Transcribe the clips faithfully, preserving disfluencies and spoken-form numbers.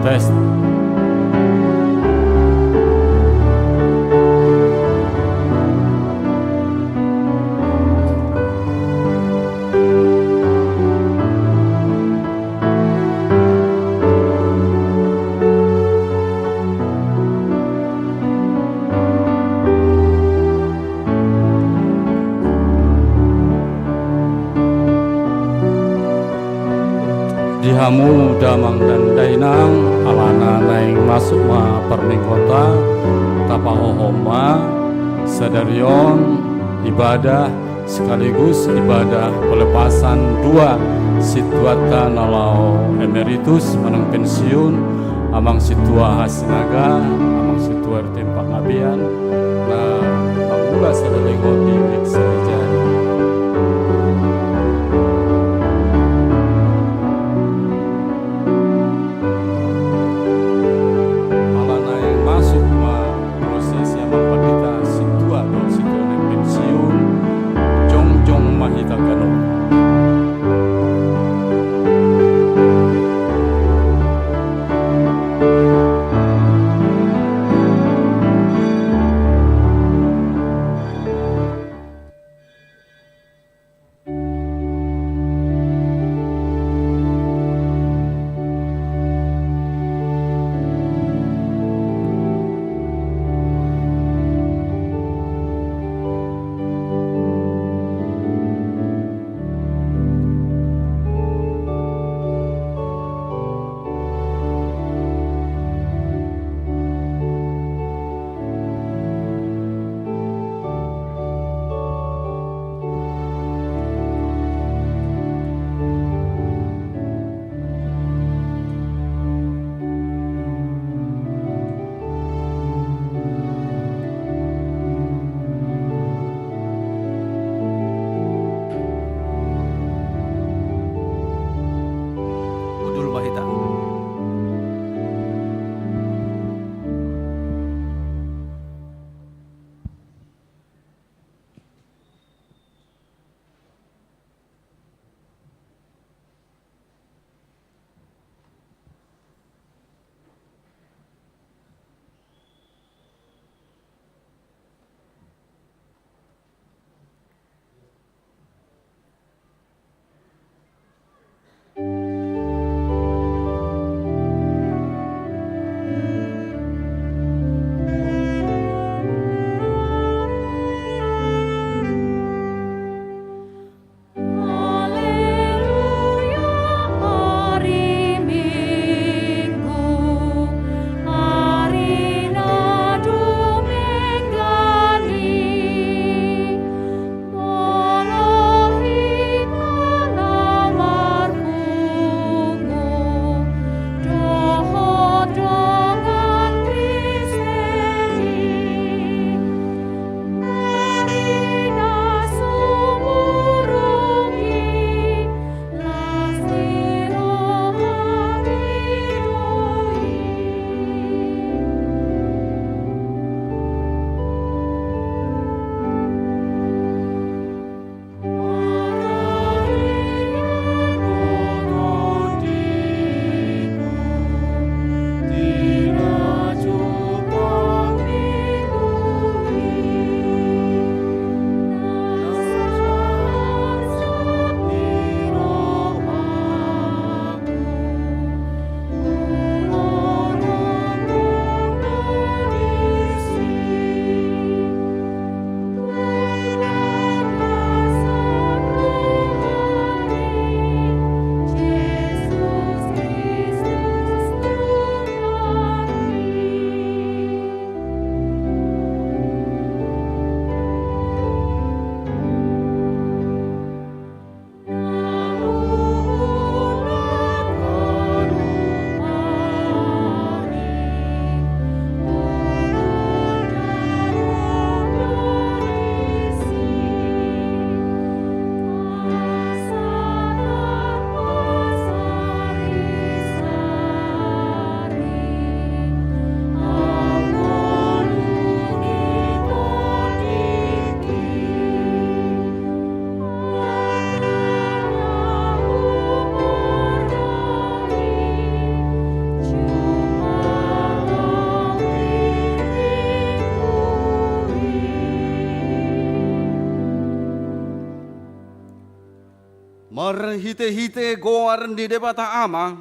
Tes. Di hamu damang dan dainang, alana naeng masuk ma parmingguonta, tapahohom ma sadari on ibadah sekaligus ibadah pelepasan dua situata na laho emeritus manang pensiun, Amang Situa Hasinaga, Amang Situa R T M Panggabean, na mangula sada lengkon di Wik Sarijadi. Alana naeng masuk ma prosesi Amang Pandita Situa dohot Situa naeng pensiun, jongjong ma hita ganup. Marhitehite goar ni Debata Ama,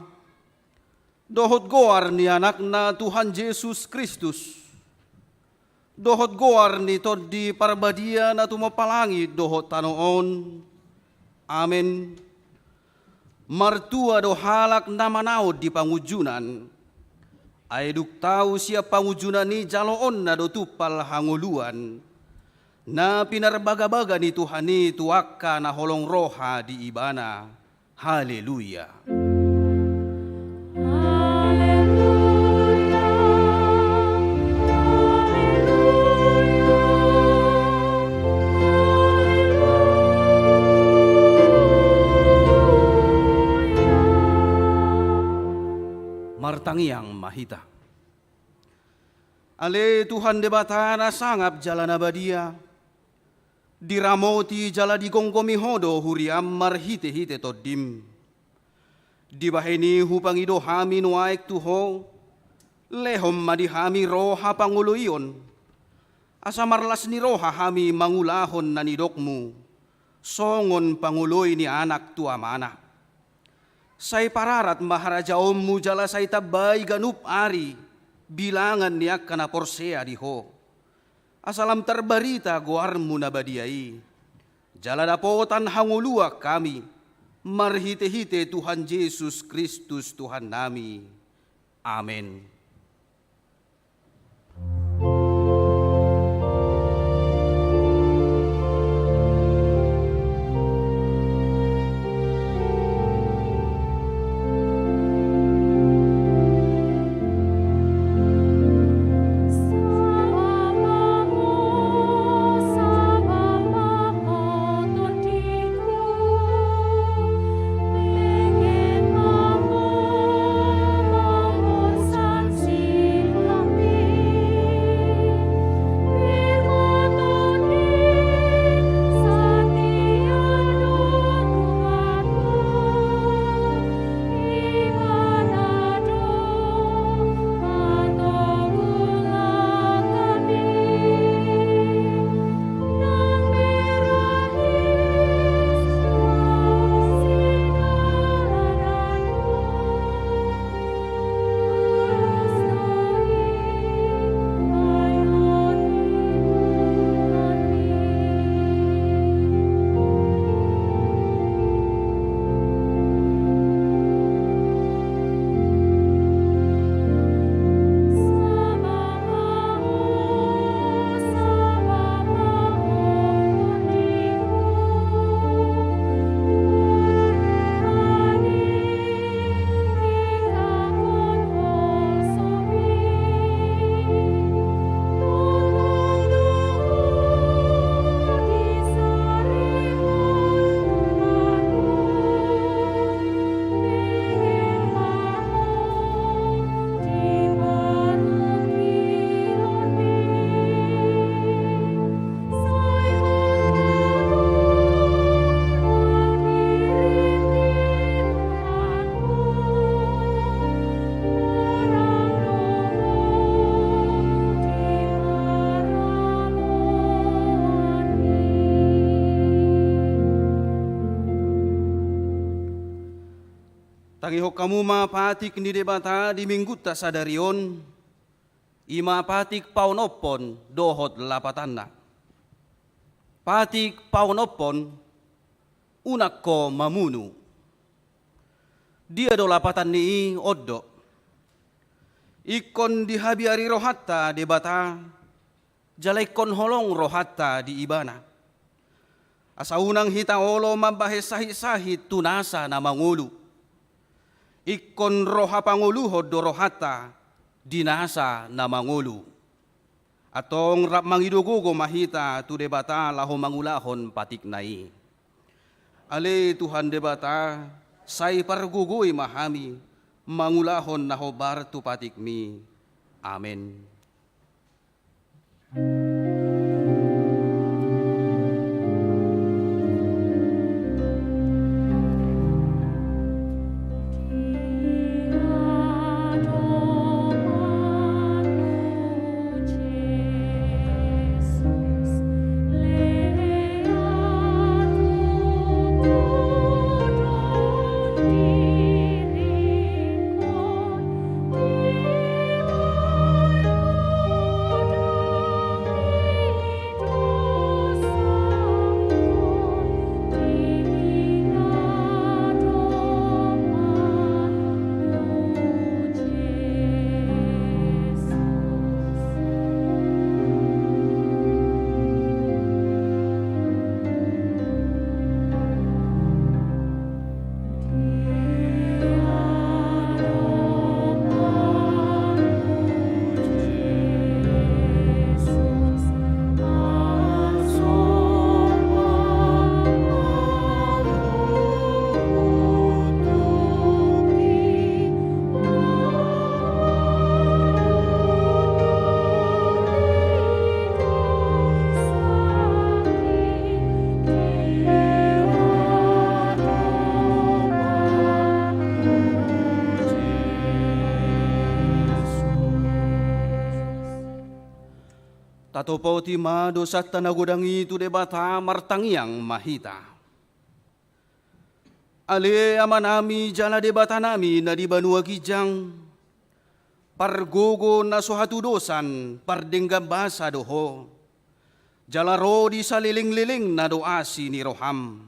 dohot goar ni Anakna Tuhan Jesus Kristus, dohot goar ni Tondi Parbadia na tumompa langit dohot tano on. Amen. Martua do halak na manaon di pangunjunan, ai dung tau sian pangunjunan i jaloonna do tumpal hangoluan, na pinarbagabaga ni Tuhan i tu angka na holong roha di Ibana. Haleluya. Haleluya, haleluya, haleluya. Martangiang ma hita. Ale Tuhan Debata na sangap jala na badia, diramoti jala digomgomi Ho do huriaM marhitehite TondiM. Dibahen i hupangido hami nuaeng tu Ho, lehon ma di hami roha pangoloion, asa marlas ni roha hami mangulahon na nidokMu, songon pangoloi ni anak tu amana. Sai pararat ma harajaonMu jala sai tambai ganup ari bilangan ni angka na porsea di Ho, asa lam tarbarita goarMu na badia i, jala dapotan hangoluan hami, marhitehite Tuhan Jesus Kristus Tuhannami. Amen. Tangihon hamu ma patik ni Debata di Minggunta sadari on, i ma patik paonomhon dohot lapatanna. Patik paonomhon, unang ho mamunu. Dia do lapatan ni i? On do: Ingkon dihabiari rohanta Debata, jala ingkon holong rohanta di Ibana. Asa unang hita olo mambahen sahinsahit tu nasa na mangolu. Ingkon roha pangoluhon do rohanta di nasa na mangolu. Antong rap mangido gogo ma hita tu Debata laho mangulahon patikna i. Ale Tuhan Debata, sai pargogoi ma hami mangulahon na hombar tu patikMi. Amen. Tatopoti ma dosanta na godang i tu Debata, martangiang ma hita. Ale Amanami jala Debatanami na di banua ginjang, pargogo na so hatudosan, pardenggan basa do Ho, jala ro di salelenglelengna do asi ni roham.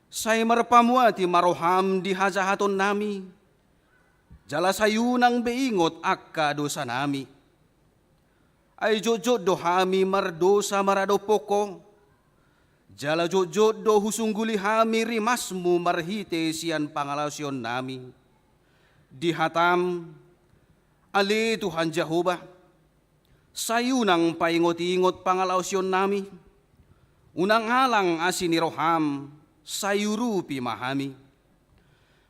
Sai marpamuati ma roham di hajahatonnami, jala sai unang be ingot angka dosanami. Ai jotjot do hami mardosa maradophon Ho, jala jotjot do husungguli hami rimasmu marhite sian pangalaosionnami. Di hatam, ale Tuhan Jahowa, sai unang paingotingot pangalaosionnami, unang alang asi ni roham, sai urupi ma hami.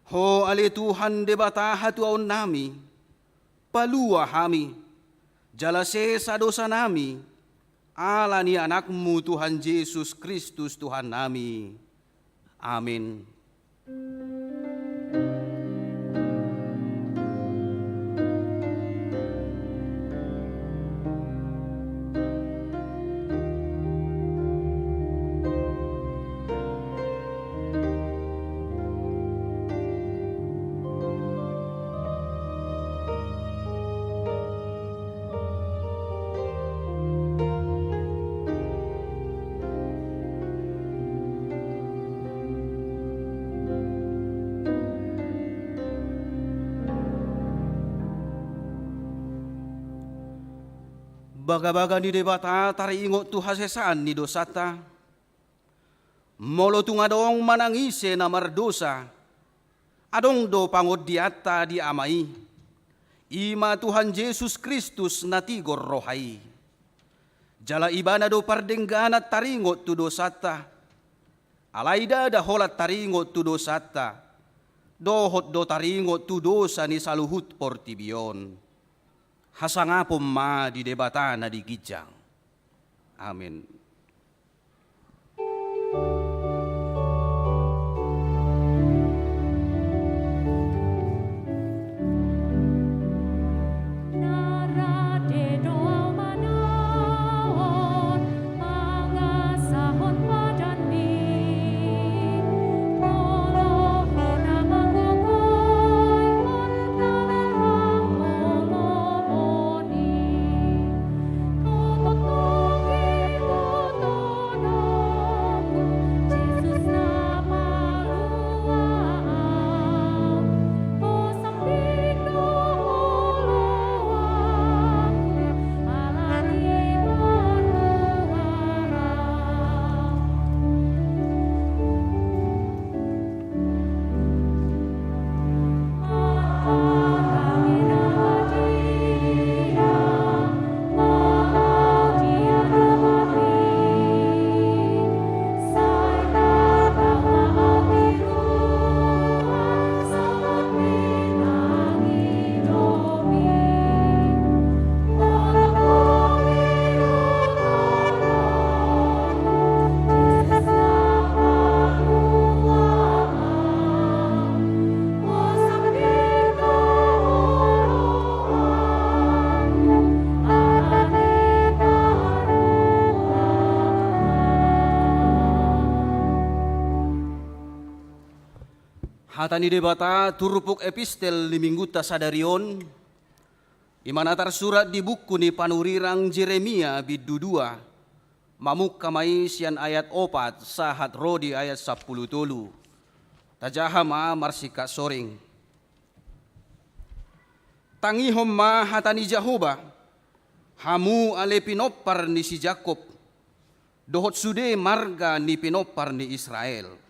Ho ale Tuhan Debata hatuaonnami, palua hami, jala sesa dosanami, ala ni Anakmu Tuhan Jesus Kristus Tuhannami. Amin. Bagabaga ni Debata taringot tu hasesaan ni dosanta. Molo tung adong manang ise na mardosa, adong do pangondianta di Ama i, i ma Tuhan Jesus Kristus na tigor roha i. Jala Ibana do pardengganan taringot tu dosanta. Alai ndada holan taringot tu dosanta, dohot do taringot tu dosa ni saluhut portibi on. Hasangapon ma di Debata na di ginjang. Amin. Hata ni Debata, turpuk epistel ni minggunta sadari on, i ma na tarsurat di buku ni panurirang Jeremia bindu dua, mamungka ma i sian ayat opat sahat ro di ayat sampulu tolu. Tajaha ma marsingkat soring. Tangihon ma hata ni Jahowa, hamu ale pinompar ni si Jakkob, dohot sude marga ni pinompar ni Israel.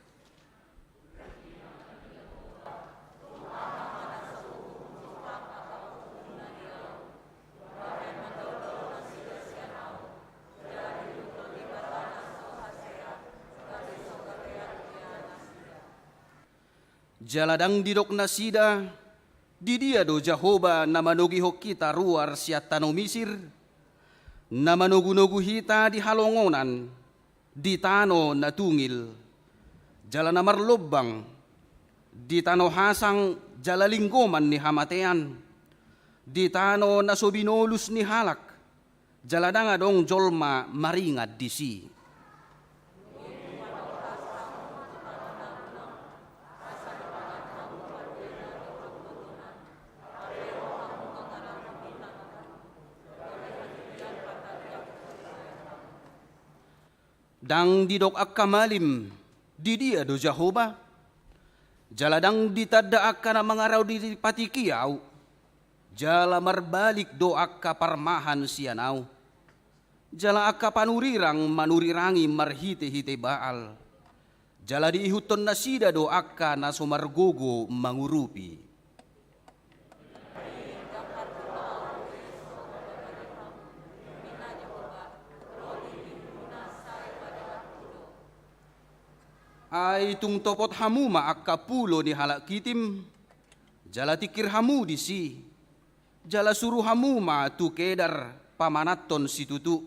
Jala ndang didok nasida, di dia do Jahowa na manogihon hita ruar sian tano Misir, na manogunogu hita di halongonan, di tano na tungil, jala na marlombang, di tano hasang jala linggoman ni hamatean, di tano na so binolus ni halak, Jala ndang adong jolma maringan disi. Ndang didok angka malim, di dia do Jahowa? Jala ndang ditanda angka na mangarau di patik i ahu. Jala marbalik do angka parmahan sian ahu. Jala angka panurirang manurirangi marhitehite Baal. Jala diihuthon nasida do angka na so margogo mangurupi. Ai tung topot hamu ma angka pulo ni halak Kitim, jala tingkir hamu disi, jala suru hamu ma tu Kedar pamananhon situtu,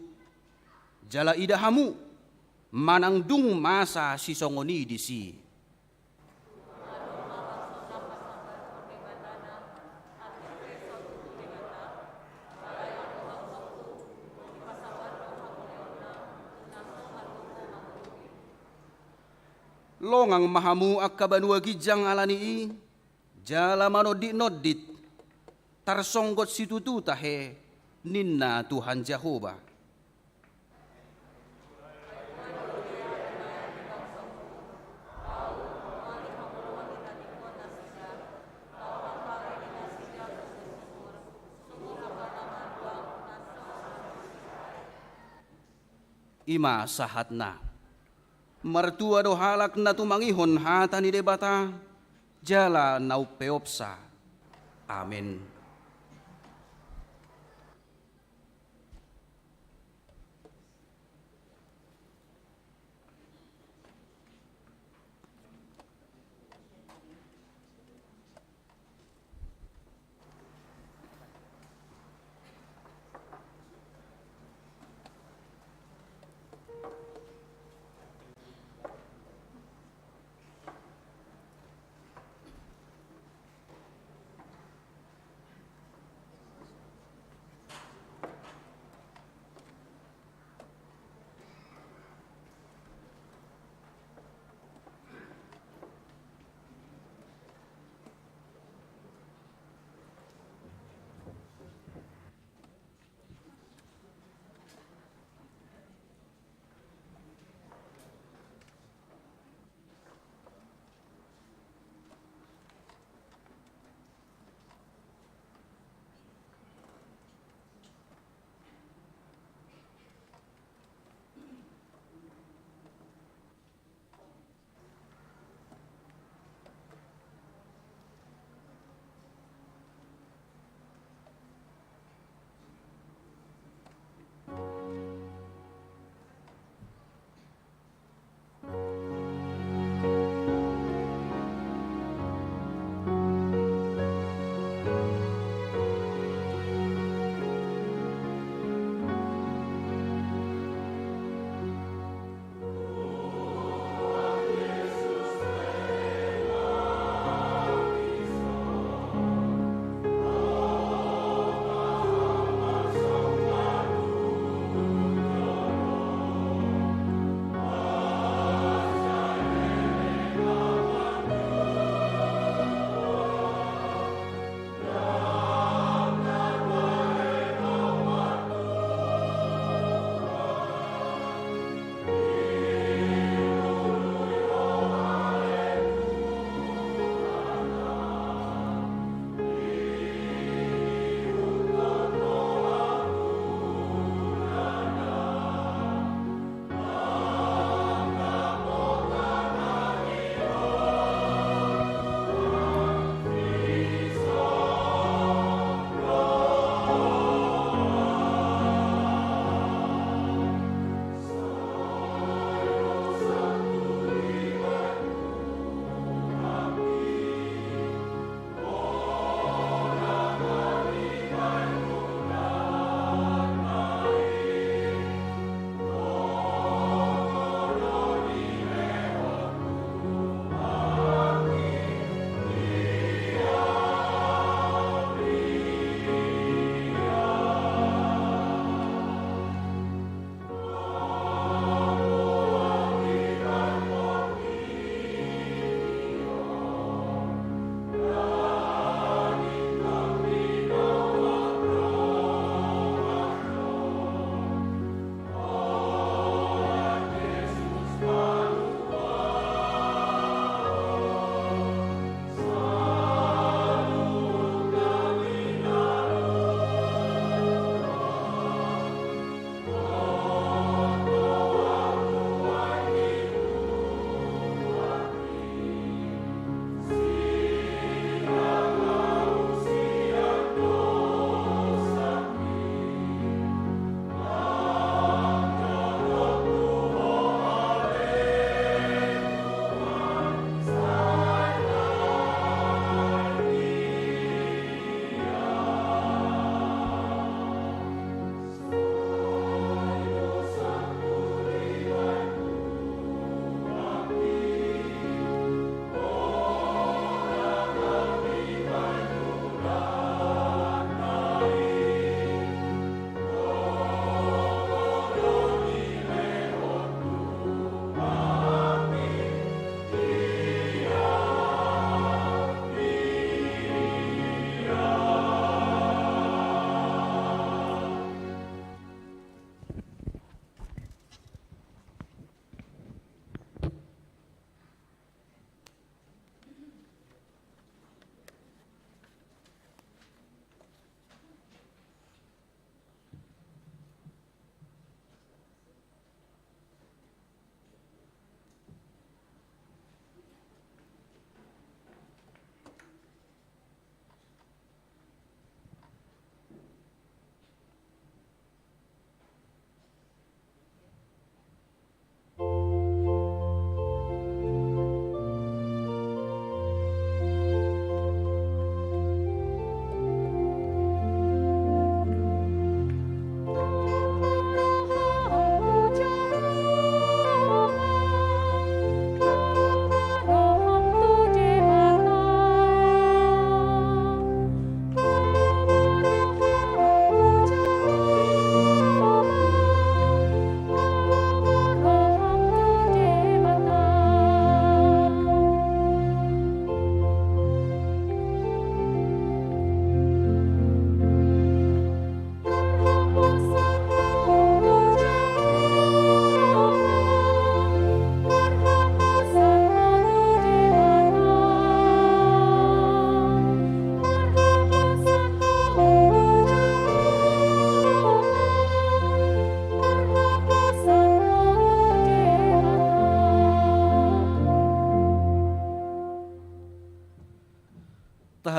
jala ida hamu, manang dung masa sisongon i disi. Longang ma hamu angka banua ginjang ala ni i, jala manonditnondit, tarsonggot situtu tahe, ninna Tuhan Jahowa. I ma sahatna. Martua do halak na tumangihon hata ni Debata, jala na umpeopsa. Amen.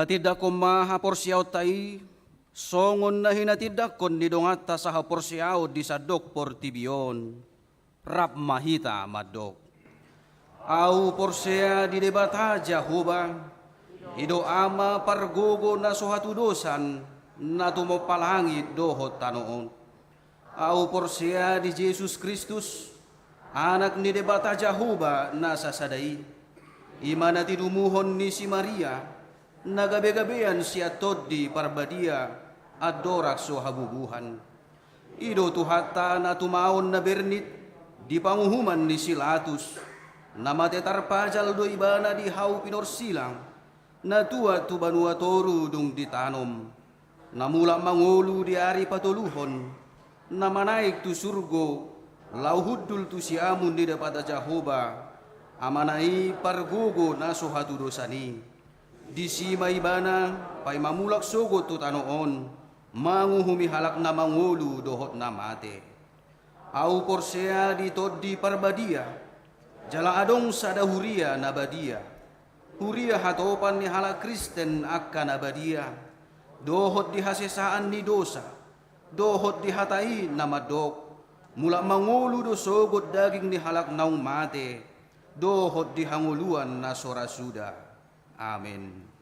Tindanghon ma haporseaonta i, songon na hinatindangkon ni donganta sahaporseaon di sandok portibi on. Rap ma hita mandok. Ahu porsea di Debata Jahowa, i do Ama pargogo na so hatudosan, na tumompa langit dohot tano on. Ahu porsea di Jesus Kristus, Anak ni Debata Jahowa na sasada i. I ma na tinumuhon ni si Maria, na gabegabean sian Tondi Parbadia, andorang so habubuhan. I do Tuhanta na tumaon na bernit di panguhuman ni si Latus, na mate tarpajal do Ibana di hau pinorsilang, na tuat tu banua toru dung ditanom, na mulak mangolu di ari patoluhon, na manaek tu surgo, laho hundul tu siamun ni Debata Jahowa, Amana i pargogo na so hatudosan i. Disi ma Ibana, paima mulak sogot tu tano on, manguhumi halak na mangolu dohot na mate. Ahu porsea di Tondi Parbadia, jala adong sada huria na badia. Huria hatopan ni halak Kristen angka na badia, dohot di hasesaan ni dosa, dohot di hata i na mandok, mulak mangolu do sogot daging ni halak naung mate, dohot di hangoluan na so ra suda. Amen.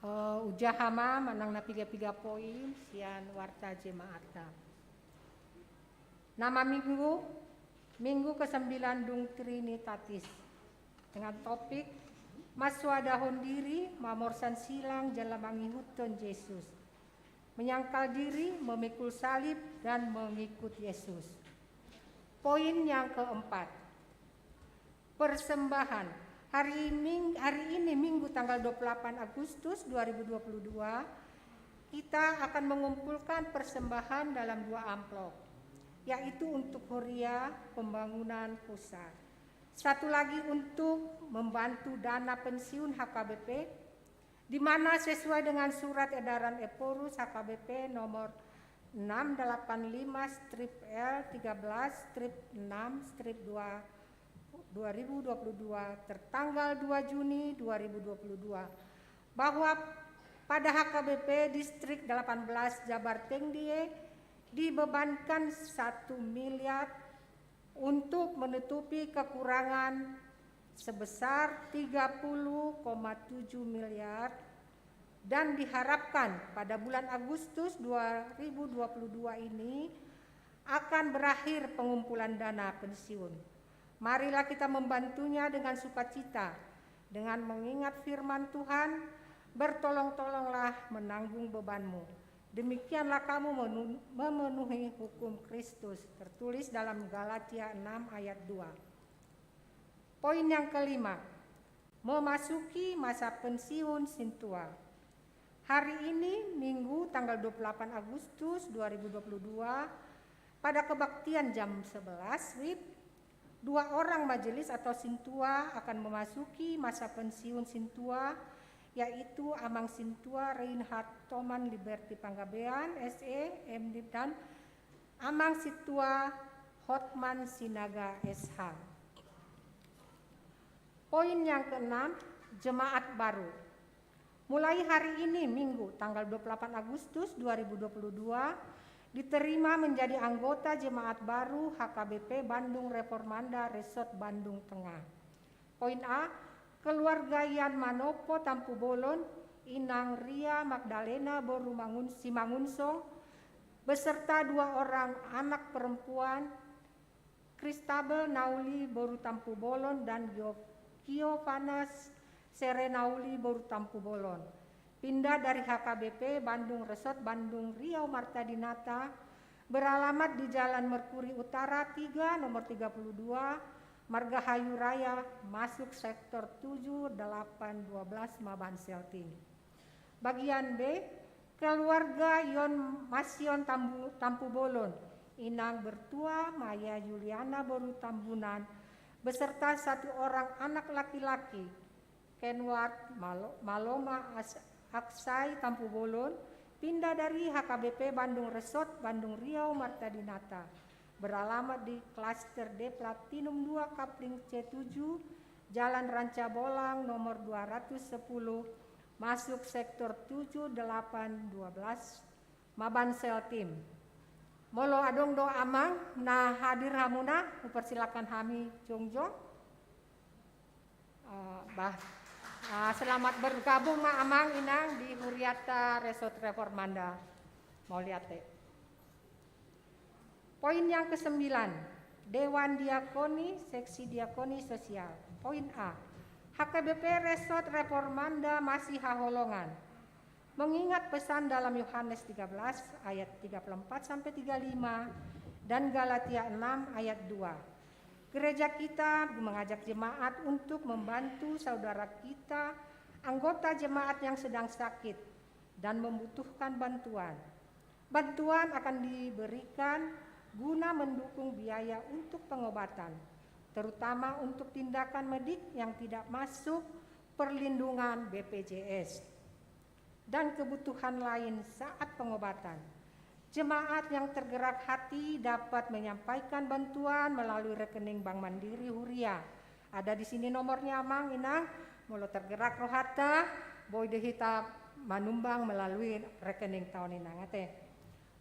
Eh, ujaha ma manang na piga-piga poin sian warta jemaatta. Nama minggu, minggu kesembilan dung Trinitatis. Dengan topik, mansoadahon diri, mamorsan silang jala mangihuthon Jesus. Menyangkal diri, memikul salib, dan mengikut Yesus. Poin yang keempat, persembahan. Hari Ming-, hari ini Minggu tanggal dua puluh delapan Agustus dua ribu dua puluh dua, kita akan mengumpulkan persembahan dalam dua amplop, yaitu untuk huria pembangunan pusat. Satu lagi untuk membantu dana pensiun H K B P, di mana sesuai dengan surat edaran Ephorus H K B P nomor enam delapan lima strip L tiga belas strip enam strip dua dua ribu dua puluh dua tertanggal dua Juni dua ribu dua puluh dua, bahwa pada H K B P Distrik delapan belas Jabar Tengdie dibebankan satu miliar untuk menutupi kekurangan sebesar tiga puluh koma tujuh miliar dan diharapkan pada bulan Agustus dua ribu dua puluh dua ini akan berakhir pengumpulan dana pensiun. Marilah kita membantunya dengan sukacita, dengan mengingat firman Tuhan, "Bertolong-tolonglah menanggung bebanmu. Demikianlah kamu menu-, memenuhi hukum Kristus," tertulis dalam Galatia enam ayat dua. Poin yang kelima, memasuki masa pensiun sintua. Hari ini, Minggu, tanggal dua puluh delapan Agustus dua ribu dua puluh dua, pada kebaktian jam sebelas wib, dua orang majelis atau sintua akan memasuki masa pensiun sintua, yaitu Amang Sintua Reinhard Thoman Liberty Panggabean, S E, M Div, dan Amang Sintua Hotman Sinaga, S H. Poin yang keenam, jemaat baru. Mulai hari ini, Minggu, tanggal dua puluh delapan Agustus dua ribu dua puluh dua, diterima menjadi anggota jemaat baru H K B P Bandung Reformanda Resort Bandung Tengah. Poin A, keluarga Yan Manopo Tampubolon, Inang Ria Magdalena boru Mangun-, Simangunsong, beserta dua orang anak perempuan, Kristabel Nauli boru Tampubolon dan Gio-, Giovanna Serenauli boru Tampubolon. Pindah dari H K B P Bandung Resort Bandung Riau Marta Dinata, beralamat di Jalan Merkuri Utara tiga, nomor tiga puluh dua, Margahayu Raya, masuk sektor tujuh, delapan, dua belas, Maban Seltim. Bagian B, keluarga Yon Masion Tambu-, Tampubolon, Inang Bertua Maya Juliana boru Tambunan, beserta satu orang anak laki-laki, Kenward Malo-, Maloma As-, Aksai Tampubolon, pindah dari H K B P Bandung Resort, Bandung Riau Marta Dinata, beralamat di Klaster D Platinum dua Kapling C tujuh, Jalan Rancabolang nomor dua ratus sepuluh, masuk sektor tujuh, delapan, dua belas, Maban Seltim. Molo adong do amang na hadir hamuna, hupersilakan hami jongjong. Eh, bah, eh, selamat bergabung ma amang inang di huriata Resort Reformanda. Mauliate. Poin yang kesembilan, Dewan Diakoni, Seksi Diakoni Sosial. Poin A, H K B P Resort Reformanda Masihaholongan. Mengingat pesan dalam Yohanes tiga belas ayat tiga puluh empat sampai tiga puluh lima dan Galatia enam ayat dua, gereja kita mengajak jemaat untuk membantu saudara kita, anggota jemaat yang sedang sakit dan membutuhkan bantuan. Bantuan akan diberikan guna mendukung biaya untuk pengobatan, terutama untuk tindakan medik yang tidak masuk perlindungan B P J S, dan kebutuhan lain saat pengobatan. Jemaat yang tergerak hati dapat menyampaikan bantuan melalui rekening Bank Mandiri Huria. Ada di sini nomornya, Amang Inang. Molo tergerak rohanta, boi do hita manumbang melalui rekening tano, Inang, ate.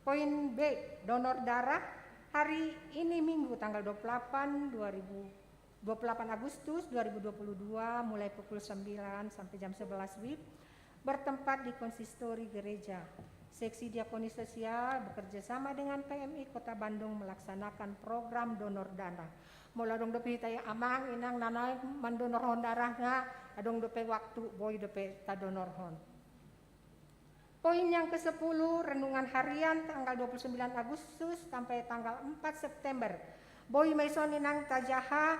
Poin B, donor darah. Hari ini Minggu tanggal dua puluh delapan, dua ribu, dua puluh delapan Agustus dua ribu dua puluh dua, mulai pukul sembilan sampai jam sebelas W I B, bertempat di konsistori gereja. Seksi Diakonia Sosial bekerja sama dengan P M I Kota Bandung melaksanakan program donor darah. Molo adong dope hita, Amang Inang, na naeng mandonorhon darahna, adong dope waktu, boi dope tadonorhon. Poin yang kesepuluh, renungan harian tanggal dua puluh sembilan Agustus sampai tanggal empat September. Boi ma ison, Inang, tajaha,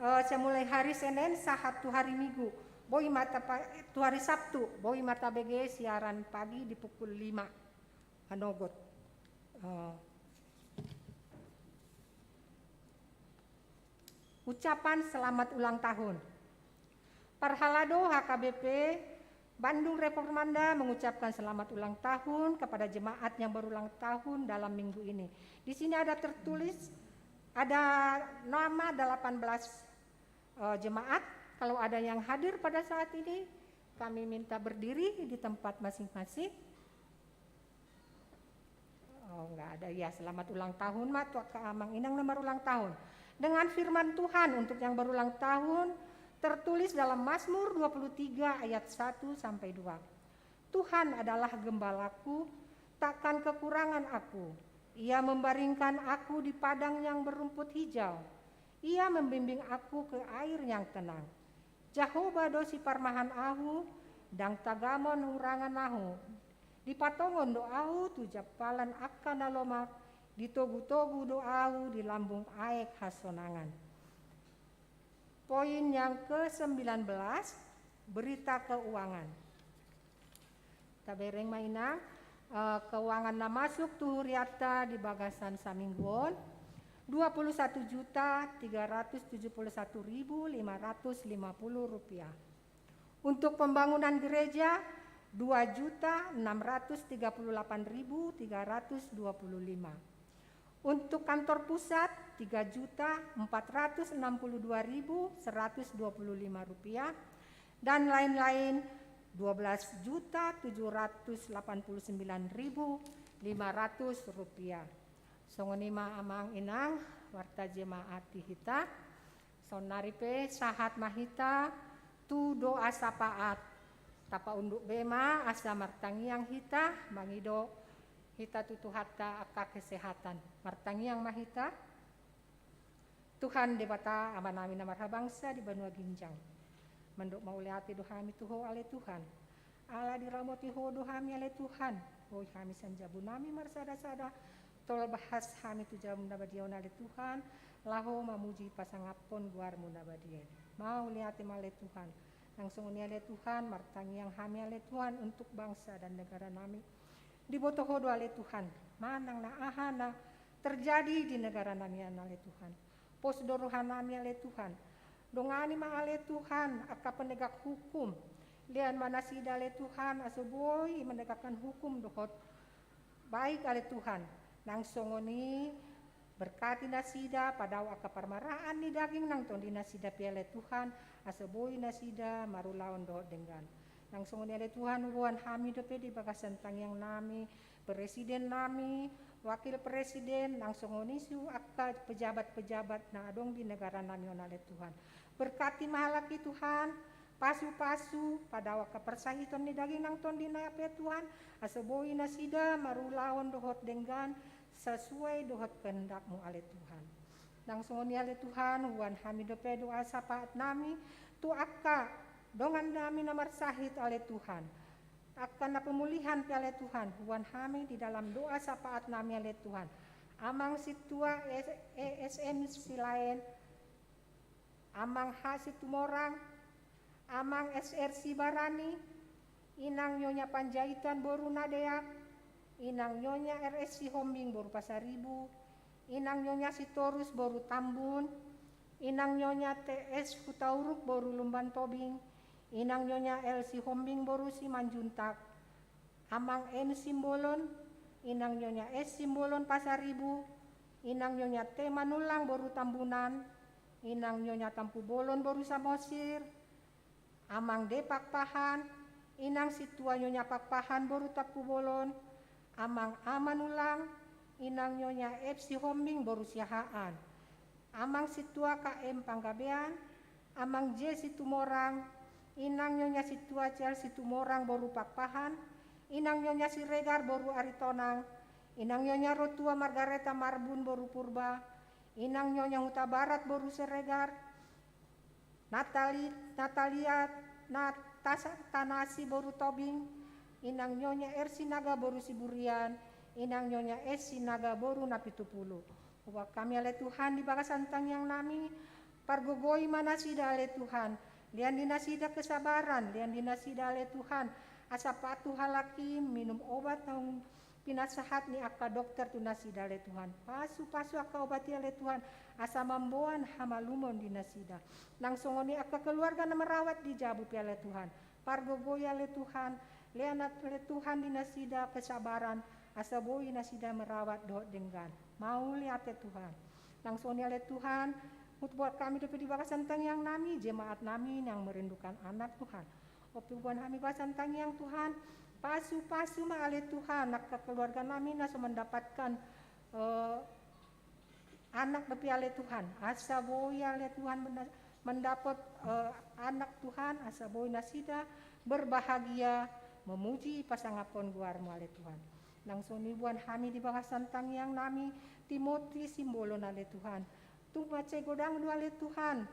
eh, semulai hari Senin sahat tu hari Minggu. Boi ma tapa-, tu hari Sabtu, boi ma tabege siaran pagi di pukul lima manogot. Eh, ucapan selamat ulang tahun. Parhalado H K B P Bandung Reformanda mengucapkan selamat ulang tahun kepada jemaat yang berulang tahun dalam minggu ini. Di sini ada tertulis, ada nama delapan belas, eh, jemaat. Kalau ada yang hadir pada saat ini, kami minta berdiri di tempat masing-masing. Oh, nggak ada. Ya, selamat ulang tahun ma tu angka amang inang na marulang tahun. Dengan firman Tuhan untuk yang berulang tahun tertulis dalam Mazmur dua puluh tiga ayat satu sampai dua. Tuhan adalah gembalaku, takkan kekurangan aku. Ia membaringkan aku di padang yang berumput hijau. Ia membimbing aku ke air yang tenang. Jahowa do siparmahan ahu, ndang tagamon hurangan ahu. Dipatongon do ahu tu jampalan angka na lomak, ditogutogu do ahu di lambung aek hasonangan. Poin yang kesembilan belas, berita keuangan. Tabereng ma, Inang, eh, keuangan na masuk tu hurianta di bagasan saminggu on, dua puluh satu juta tiga ratus tujuh puluh satu ribu lima ratus lima puluh rupiah. Untuk pembangunan gereja, dua juta enam ratus tiga puluh delapan ribu tiga ratus dua puluh lima. Untuk kantor pusat, tiga juta empat ratus enam puluh dua ribu seratus dua puluh lima rupiah, dan lain-lain, dua belas juta tujuh ratus delapan puluh sembilan ribu lima ratus rupiah. Songon i ma, amang inang, warta jemaat di hita. Saonnari pe sahat ma hita tu doa sapaat. Tapaunduk be ma asa martangiang hita, mangido hita tu Tuhanta angka kesehatan. Martangiang ma hita. Tuhan Debata, Amanami na marhabangsa di banua ginjang, mandok mauliate do hami tu Ho, ale Tuhan. Ala diramoti Ho do hami, ale Tuhan. Boi hami sian jabunami marsadasada, tolhas hami tu jabum na badia on, ale Tuhan, laho mamuji pasangaphon goarmu na badia i. Mauliate ma, ale Tuhan. Nang songon i, ale Tuhan, martangiang hami, ale Tuhan, untuk bangsa dan negaranami. Diboto Ho do, ale Tuhan, manang na aha na terjadi di negaranami on, ale Tuhan. Pos do rohanami, ale Tuhan. Dongani ma, ale Tuhan, angka penegak hukum. Lean ma nasida, ale Tuhan, asa boi menegakkan hukum dohot baik, ale Tuhan. Nang songon i, berkati nasida, padao angka parmaraan ni daging nang tondi nasida pe, ale Tuhan, asa boi nasida marulaon dohot denggan. Nang songon i, ale Tuhan, huboan hami dope di bagasan tangiangnami, presidennami, wakil presiden, nang songon i tu angka pejabat-pejabat na adong di negaranami on, ale Tuhan. Berkati ma halak i, Tuhan, pasupasu, padao angka parsahiton ni daging nang tondina pe, Tuhan, asa boi nasida marulaon dohot denggan, sesuai dohot kehendakmu, ale Tuhan. Nang songon i, ale Tuhan, huboan hami dope doa sapaatnami tu angka dongannami na marsahit, ale Tuhan. Angka na pemulihan pe ale Tuhan, huboan hami di dalam doa syafaat nami ale Tuhan. Amang sintua E S M Silaen, Amang H Situmorang, Amang S R Sibarani, Inang Nyonya Panjaitan boru Nadeak, Inang Nyonya R S Sihombing boru Pasaribu, Inang Nyonya Sitorus boru Tambun, Inang Nyonya T S Hutauruk boru Lumban Tobing, Inang Nyonya L Sihombing boru Simanjuntak, Amang M Simbolon, Inang Nyonya S Simbolon Pasaribu, Inang Nyonya T Manullang boru Tambunan, Inang Nyonya Tampubolon boru Samosir, Amang D Pakpahan, Inang sintua Nyonya Pakpahan boru Tampubolon, Amang A Manullang, Inang Nyonya F Sihombing boru Siahaan, Amang sintua K M Panggabean, Amang J Situmorang, Inang Nyonya sintua C L Situmorang boru Pakpahan, Inang Nyonya Siregar boru Aritonang, Inang Nyonya Rotua Margareta Marbun boru Purba, Inang Nyonya Hutabarat boru Siregar, Natali-, Natalia Natasa-, Tanasi boru Tobing, Inang Nyonya R Sinaga boru Siburian, Inang Nyonya S Sinaga boru Napitupulu. Huboan hami ale Tuhan di bagasan tangiang nami, pargogoi ma nasida ale Tuhan, lean di nasida kesabaran, lean di nasida ale Tuhan, asa patuh halak i minum obat naung pinasahat ni angka dokter tu nasida ale Tuhan. Pasu-pasu angka obat i ale Tuhan, asa mamboan hamalumon di nasida. Nang songon i angka keluarga na merawat di jabu pe ale Tuhan, pargogoi ale Tuhan, lean ale Tuhan di nasida kesabaran, asa boi nasida merawat dohot denggan. Mauliate Tuhan. Nang songon i ale Tuhan, huboan hami dope di bagasan tangiang nami, jemaat nami yang merindukan anak Tuhan. Ope huboan hami bagasan tangiang Tuhan, pasu-pasu ma ale Tuhan, angka keluarga nami na so mendapatkan, eh, anak dope ale Tuhan, asa boi ale Tuhan menda-, mendapot, eh, anak Tuhan, asa boi nasida berbahagia memuji pasangaphon goarmu ale Tuhan. Nang songon i huboan hami di bagasan tangiang nami, Timoti Simbolon ale Tuhan. Tung mansai godang do ale Tuhan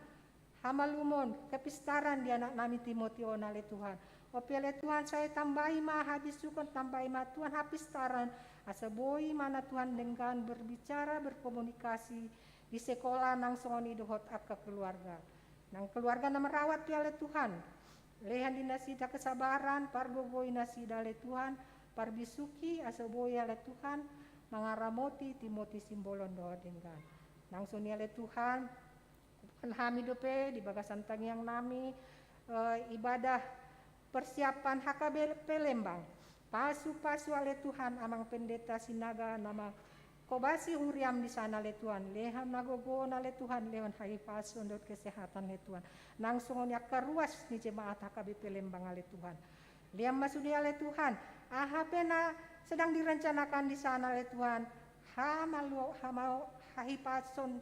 hamalumon, kepistaran di anak nami Timoti on ale Tuhan. Ope ale Tuhan, sai tambai ma habisuhon, tambai ma Tuhan hapistaran, asa boi ma na Tuhan denggan berbicara, berkomunikasi di sekolah nang songon i dohot angka keluarga. Nang keluarga na merawat pe ale Tuhan, lean di nasida kesabaran, pargogoi nasida ale Tuhan, parbisuhi asa boi ale Tuhan mangaramoti Timoti Simbolon dohot denggan. Nang songon i ale Tuhan, huboan hami dope di bagasan tangiang nami, eh, ibadah persiapan H K B P Lembang. Pasu-pasu ale Tuhan Amang Pendeta Sinaga na mangkobasi huriam di sana ale Tuhan, lehon hagogoon ale Tuhan, lehon hahipason dohot kesehatan ale Tuhan. Nang songon i angka ruas ni jemaat H K B P Lembang ale Tuhan. Lean ma sude ale Tuhan, aha pe na sedang direncanakan di sana ale Tuhan, hamalu-, hamau-, hahipason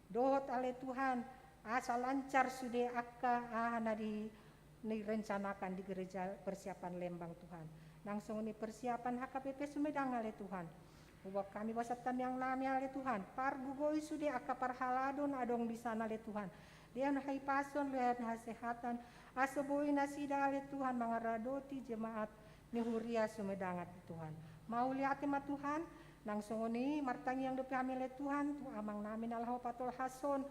dohot ale Tuhan, asa lancar sude angka aha na di, direncanakan di gereja persiapan Lembang Tuhan. Nang songon i persiapan H K B P Sumedang ale Tuhan. Huboan hami bagasan tangiang nami ale Tuhan, pargogoi sude angka parhalado na adong di sana ale Tuhan. Lehon hahipason, lehon hasehatan, asa boi nasida ale Tuhan mangaradoti jemaat ni huria Sumedang ale Tuhan. Mauliate ma Tuhan, nang songon i martangiang dope hami ale Tuhan, tu amang nami na laho patolhashon,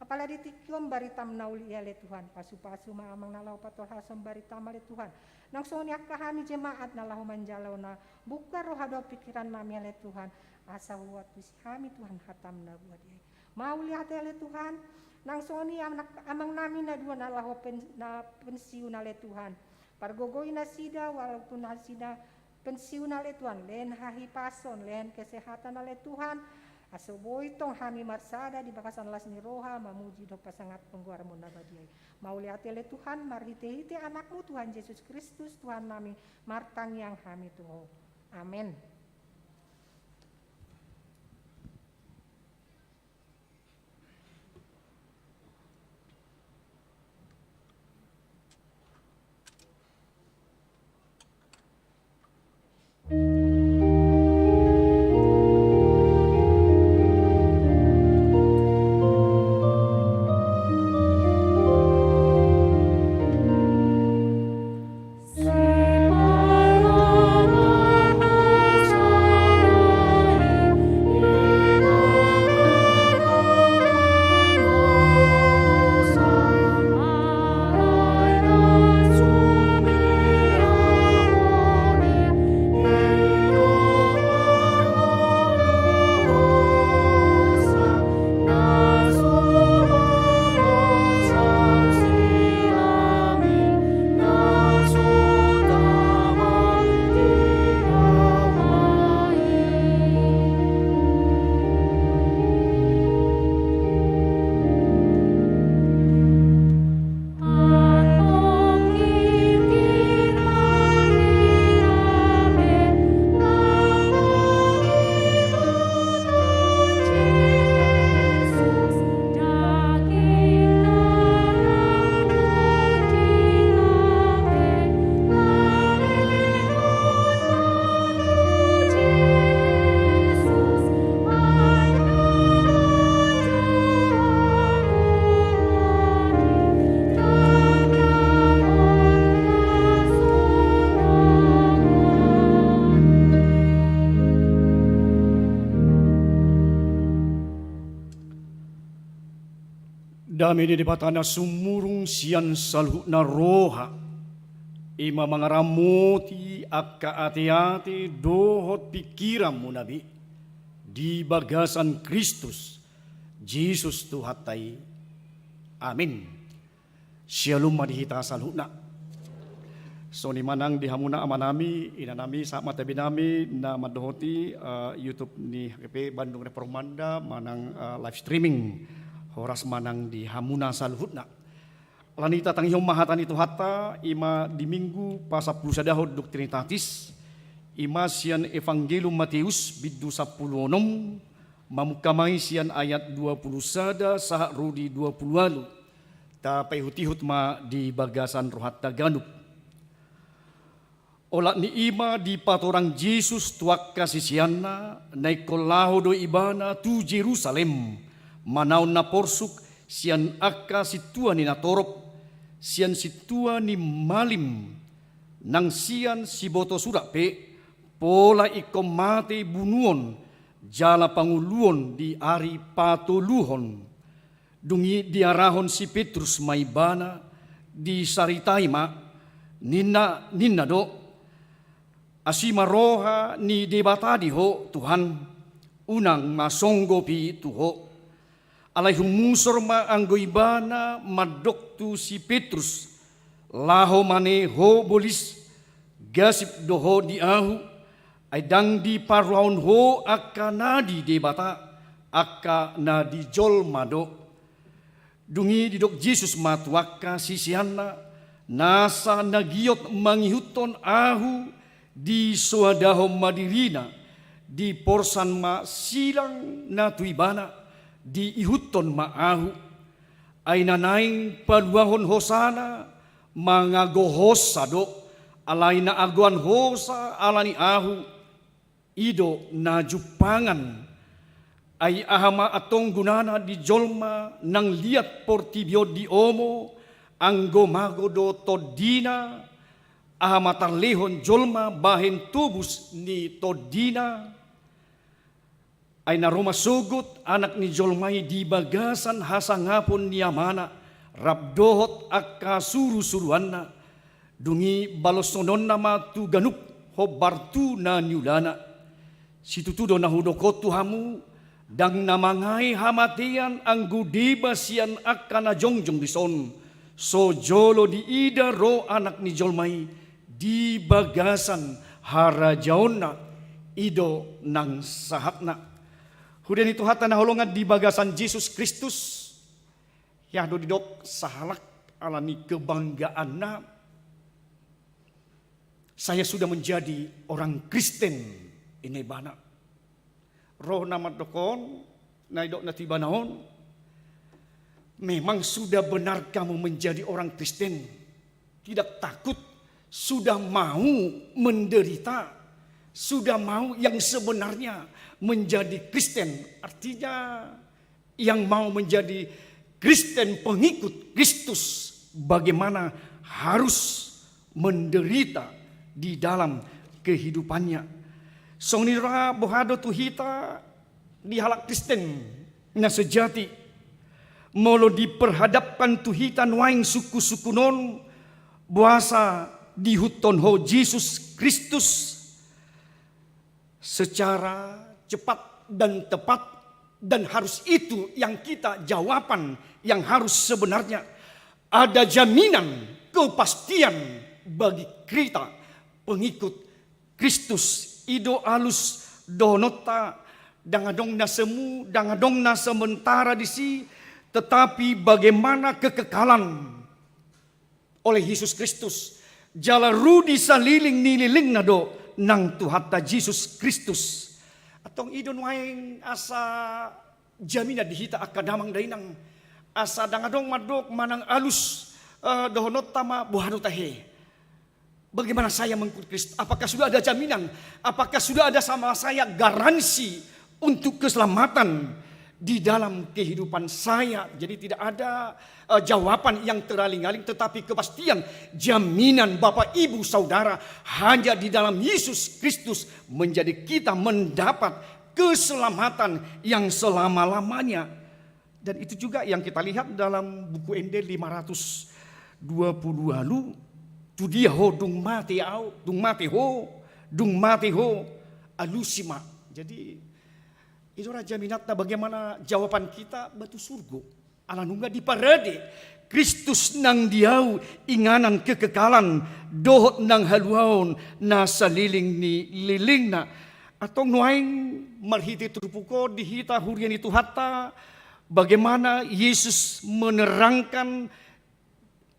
apala di tingki on baritam na uli i ale Tuhan, pasu-pasu ma amang na laho patolhashon baritam ale Tuhan. Nang songon i angka hami jemaat na laho manjalo na bungka roha dohot pingkiran nami ale Tuhan, asa huantusi hami Tuhan hatam na buat i. Mauliate ale Tuhan, nang songon i anak, amang nami na dua na laho pen-, na pensiun ale Tuhan. Pargogoi nasida, walaupun nasida pensiun ale Tuhan, lehon hahipason, lehon kesehatan ale Tuhan, asa boi tong hami marsada di bagasan las ni roha, mamuji dohot pasangaphon goarmu na badia i. Mauliate ale Tuhan, marhite-hite anakmu Tuhan Jesus Kristus, Tuhan nami, martangiang hami tu Ho. Amen. Dame ni Debata na sumurung sian saluhutna roha, i ma mangaramoti angka ateate dohot pingkiranmuna be, di bagasan Kristus Jesus Tuhanta i. Amin. Syalom ma di hita saluhutna. Songon i ma nang di hamuna amanami, inanami, sahat ma tabinami na mandohoti, eh, YouTube ni H K P Bandung Reformanda manang, eh, live streaming. Horas ma nang di hamuna saluhutna. Alani i tatangihon ma hata ni Tuhanta, i ma di Minggu pasampulusadahon dung Trinitatis, i ma sian Evangelium Mateus bindu sampulu onom, mamungka ma i sian ayat dua pulu sada sahat ro di dua pulu ualu. Tapaihutihut ma di bagasan rohanta ganup. Olat ni i ma dipatorang Jesus tu angka siseanna, na ingkon laho do ibana tu Jerusalem, manaon na porsuk sian angka sintua ni natorop, sian sintua ni malim, nang sian sibotosurat pe, pola ingkon mate bunuon, jala pangoluon di ari patoluhon. Dung i diarahon si Petrus ma ibana, disaritai ma, ninna, ninna do: Asi ma roha ni Debata di ho, Tuhan, unang ma songgop i tu ho. Alai humusor ma anggo ibana mandok tu si Petrus: Laho ma ne ho bolis, gasip do ho di ahu, ai ndang diparuahon ho angka na di Debata, angka na di jolma do. Dung i didok Jesus ma tu angka siseanna: Nasa na giot mangihuthon ahu, disoadahon ma dirina, diporsan ma silang na tu ibana, diihuthon ma ahu. Ai na naeng paluahon hosana, mangago hosa do, alai na agoan hosa alani ahu, i do na jumpangan. Ai aha ma antong gunana di jolma nang liat portibi on diomo, anggo mago do tondina, aha ma tarlehon jolma bahen tobus ni tondina? Ai na ro ma sogot Anak ni jolma i di bagasan hasangapon ni Amana, rap dohot angka surusuruanna, dung i baloshononna ma tu ganup hombar tu na niulana. Situtu do na hudok on tu hamu, ndang na mangae hamatean anggo deba sian angka na jongjong dison, so jolo diida ro Anak ni jolma i di bagasan harajaonna, i do nang sahatna. Huria ni Tuhanta na holongan di bagasan Jesus Kristus, ia do didok sahalak alani kebanggaanna, saya sudah menjadi orang Kristen, ninna ibana. Ro na mandok on, na didok na tu ibana on, memang sudah benar kamu menjadi orang Kristen. Tidak takut, sudah mau menderita, sudah mau yang sebenarnya menjadi Kristen. Artinya, yang mau menjadi Kristen, pengikut Kristus, bagaimana harus menderita di dalam kehidupannya. Songon i ra boha do tu hita di halak Kristen na sejati, molo diperhadapkan tu hita nuaeng sungkunsungkun on, boasa diihuthon ho Jesus Kristus secara cepat dan tepat, dan harus itu yang kita jawaban yang harus sebenarnya. Ada jaminan kepastian bagi kita pengikut Kristus. I do alus dohononta, ndang adong na semu, ndang adong na sementara disi, tetapi bagaimana kekekalan oleh Jesus Kristus. Jala rudi saliling ni lilingna do nang Tuhanta Jesus Kristus. Antong i do nuaeng asa jaminan di hita angka damang dainang. Asa ndang adong mandok manang alus, eh, dohononta ma boha do tahe. Bagaimana saya mengikut Kristus? Apakah sudah ada jaminan? Apakah sudah ada sama saya garansi untuk keselamatan di dalam kehidupan saya? Jadi tidak ada, eh, jawaban yang teraling-aling, tetapi kepastian, jaminan Bapak, Ibu, Saudara, hanya di dalam Yesus Kristus menjadi kita mendapat keselamatan yang selama-lamanya. Dan itu juga yang kita lihat dalam buku ende lima ratus dua puluh walu, tu dia ho dung mate au, dung mate ho, dung mate ho, alusi ma. Jadi, itu raja minatna bagaimana jawaban kita batu surgo. Ala nunga diparade Kristus nang di au inganan kekekalan dohot nang haluaon na saleleng ni lelengna. Antong nuaeng marhite turpuk on di hita huria ni Tuhanta, bagaimana Yesus menerangkan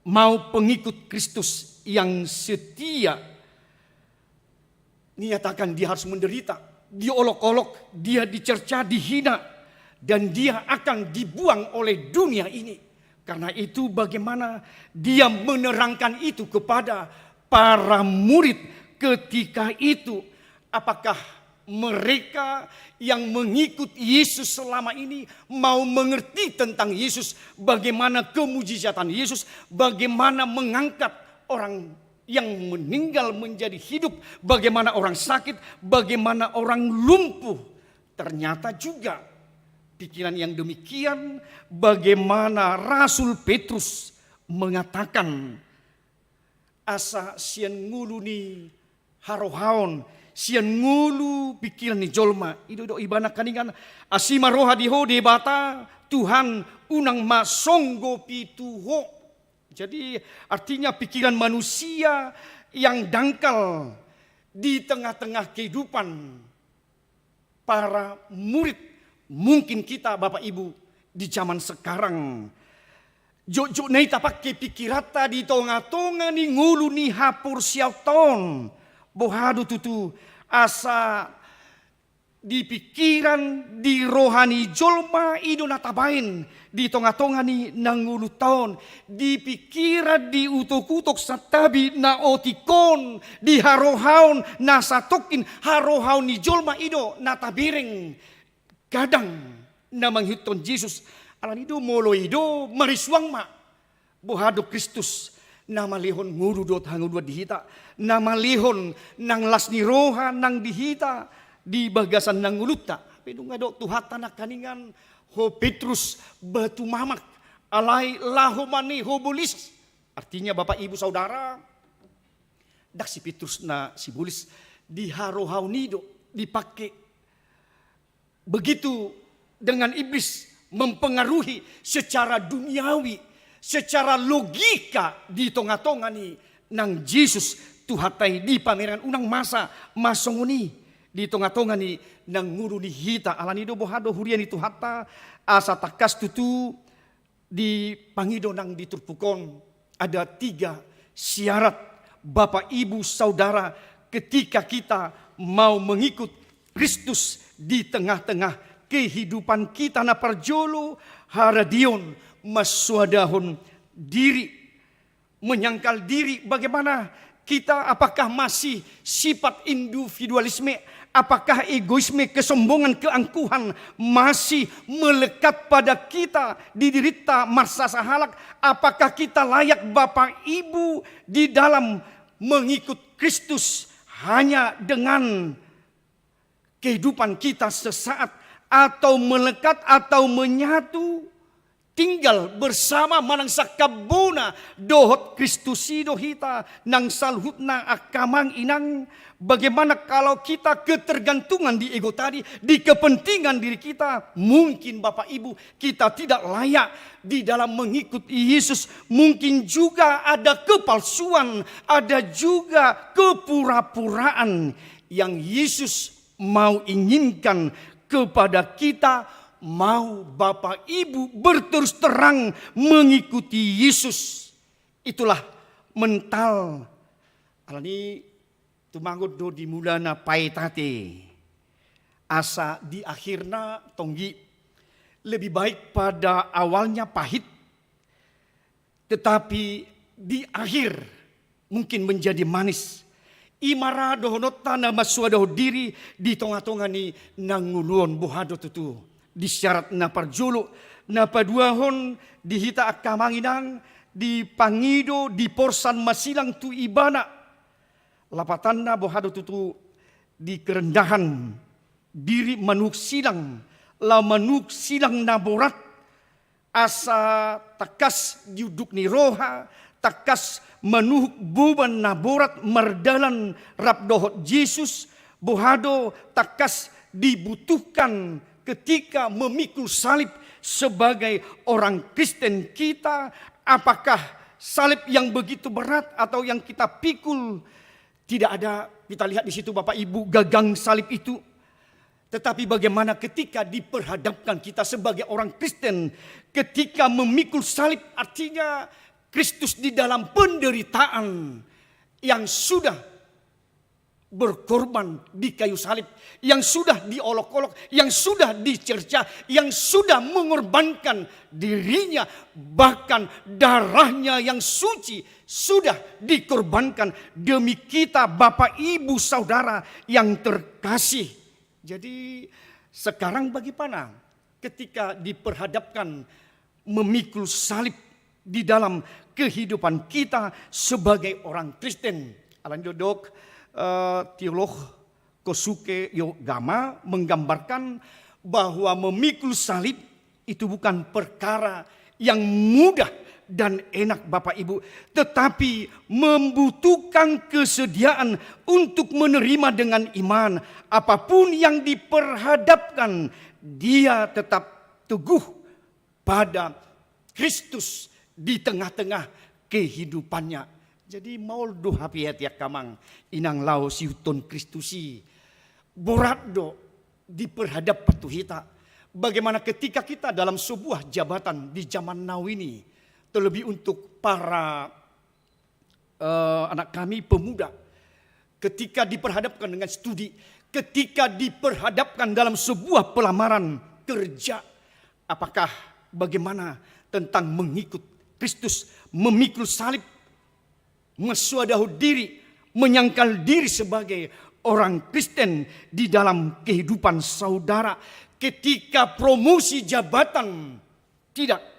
mau pengikut Kristus yang setia, nyatakan dia harus menderita, diolok-olok, dia dicerca, dihina, dan dia akan dibuang oleh dunia ini. Karena itu, bagaimana dia menerangkan itu kepada para murid ketika itu? Apakah mereka yang mengikut Yesus selama ini mau mengerti tentang Yesus, bagaimana kemujizatan Yesus, bagaimana mengangkat orang yang meninggal menjadi hidup, bagaimana orang sakit, bagaimana orang lumpuh? Ternyata juga pikiran yang demikian, bagaimana Rasul Petrus mengatakan, asa sian ngolu ni harohaon, sian ngolu pikiran ni jolma, i do didok ibana nangkaningan, asi ma roha di ho Debata, Tuhan, unang ma songgopi tu ho. Jadi, artinya pikiran manusia yang dangkal di tengah-tengah kehidupan para murid, mungkin kita, Bapak Ibu, di zaman sekarang, jotjot na i tapangke pikiranta di tonga-tonga ni ngolu ni haporseaonta on. Boha do tutu, asa di pikiran, di roha ni jolma i do na tabaen di tonga-tonga ni na ngolunta on, di pikiran, di utok-utok santabi na otik on, di harohaon na satongkin, harohaon ni jolma i do na tabereng. Kadang na mangihuthon Jesus, alani do molo i do marisuang ma. Boha do Kristus na malehon ngolu dohot hangoluan di hita, na malehon nang las ni roha nang di hita di bagasan na ngolunta. Hape dung didok Tuhanta nangkaningan, ho Petrus, batu mamak, alai laho ma ne ho bolis. Artinya, Bapak Ibu Saudara, ndang si Petrus na sibolis, di harohaon i do dipangke. Begitu dengan iblis mempengaruhi secara duniawi, secara logika di tonga-tonga ni nang Jesus Tuhanta i, di pamerengan, unang masa ma songon i di tonga-tonga ni na ngolu ni hita. Alani do, boha do, huria ni Tuhanta, asa tangkas tutu dipangido nang di turpuk on, ada tiga syarat, Bapak, Ibu, Saudara, ketika kita mau mengikut Kristus di tengah-tengah kehidupan kita na parjolo, haradeon, mansoadahon diri, menyangkal diri, bagaimana kita, apakah masih sifat individualisme, apakah egoisme, kesombongan, keangkuhan masih melekat pada kita di dirinta marsasahalak, apakah kita layak, Bapak, Ibu, di dalam mengikut Kristus hanya dengan kehidupan kita sesaat, atau melekat, atau menyatu, tinggal bersama manang sangkap bona dohot Kristus i do hita nang saluhutna, angka amang inang. Bagaimana kalau kita ketergantungan di ego tadi, di kepentingan diri kita? Mungkin, Bapak, Ibu, kita tidak layak di dalam mengikut Yesus. Mungkin juga ada kepalsuan, ada juga kepura-puraan yang Yesus mau inginkan kepada kita, mau Bapak Ibu berterus terang mengikuti Yesus. Itulah mental. Alani tumangot do di mulana paetate, asa di akhirna tonggi. Lebih baik pada awalnya pahit, tetapi di akhir mungkin menjadi manis. I ma ra dohononta na mansoadahon diri di tonga-tonga ni na ngolu on. Boha do tutu di syarat na parjolo? Na paduahon, di hita, angka amang inang, dipangido, diporsan masilang tu Ibana. Lapatanna, boha do tutu di kerendahan diri manuk silang, laho manuk silang na borat, Asa tangkas di unduk ni roha, tangkas manuhuk boban na borat mardalan rap dohot Jesus, boha do tangkas dibutuhkan ketika memikul salib sebagai orang Kristen kita? Apakah salib yang begitu berat atau yang kita pikul? Tidak ada kita lihat di situ, Bapak Ibu, gagang salib itu. Tetapi bagaimana ketika diperhadapkan kita sebagai orang Kristen, ketika memikul salib, artinya Kristus di dalam penderitaan yang sudah berkorban di kayu salib, yang sudah diolok-olok, yang sudah dicerca, yang sudah mengorbankan dirinya, bahkan darahnya yang suci sudah dikorbankan demi kita, Bapak, Ibu, Saudara yang terkasih. Jadi, sekarang bagaimana ketika diperhadapkan memikul salib di dalam kehidupan kita sebagai orang Kristen? Alani didok, eh, teolog Kosuke Yogama menggambarkan bahwa memikul salib itu bukan perkara yang mudah dan enak, Bapak Ibu, tetapi membutuhkan kesediaan untuk menerima dengan iman. Apapun yang diperhadapkan, dia tetap teguh pada Kristus di tengah-tengah kehidupannya. Jadi, maol do hape, ate, angka amang inang, laho siihuthon Kristus i. Borat do diperhadapkan tu hita. Bagaimana ketika kita dalam sebuah jabatan di zaman now ini, terlebih untuk para, eh, anak kami pemuda, ketika diperhadapkan dengan studi, ketika diperhadapkan dalam sebuah pelamaran kerja, apakah, bagaimana tentang mengikut Kristus, memikul salib, masuadahon diri, menyangkal diri sebagai orang Kristen di dalam kehidupan saudara? Ketika promosi jabatan tidak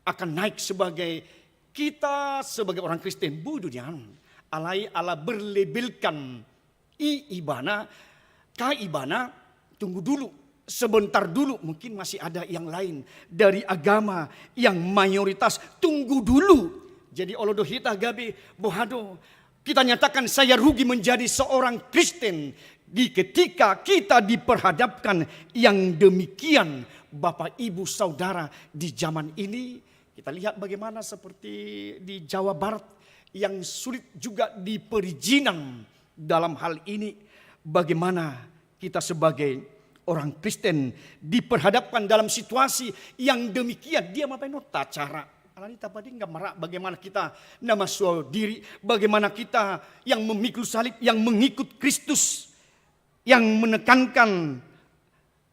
akan naik sebagai kita sebagai orang Kristen, bodo nian. Alai ala berlabelkan i ibana, ka ibana, tunggu dulu, sebentar dulu, mungkin masih ada yang lain dari agama yang mayoritas, tunggu dulu. Jadi, olo do hita gabe, boha do, kita nyatakan saya rugi menjadi seorang Kristen di ketika kita diperhadapkan yang demikian, Bapak, Ibu, Saudara, di zaman ini. Kita lihat bagaimana seperti di Jawa Barat yang sulit juga diperizinan dalam hal ini. Bagaimana kita sebagai orang Kristen diperhadapkan dalam situasi yang demikian? Dia mambahen on ta cara. Alani tapadenggan ma ra bagaimana kita na masuadahon diri, bagaimana kita yang memikul salib, yang mengikut Kristus, yang menekankan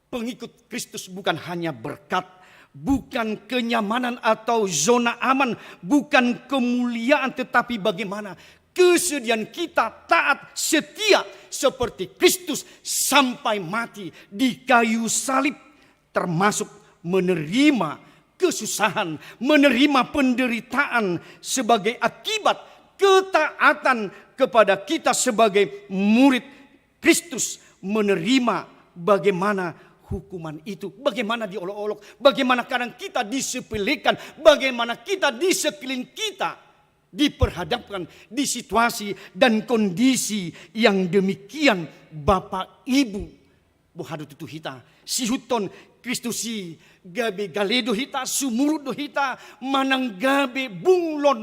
pengikut Kristus bukan hanya berkat, bukan kenyamanan atau zona aman, bukan kemuliaan, tetapi bagaimana kesediaan kita taat setia seperti Kristus sampai mati di kayu salib, termasuk menerima kesusahan, menerima penderitaan sebagai akibat ketaatan kepada kita sebagai murid Kristus, menerima bagaimana hukuman itu, bagaimana diolok-olok, bagaimana kadang kita disepelekan, bagaimana kita di sekeliling kita diperhadapkan di situasi dan kondisi yang demikian, Bapak Ibu. Boha do tutu hita siihuthon Kristus i? Gabe gale do hita, sumurut do hita, manang gabe bunglon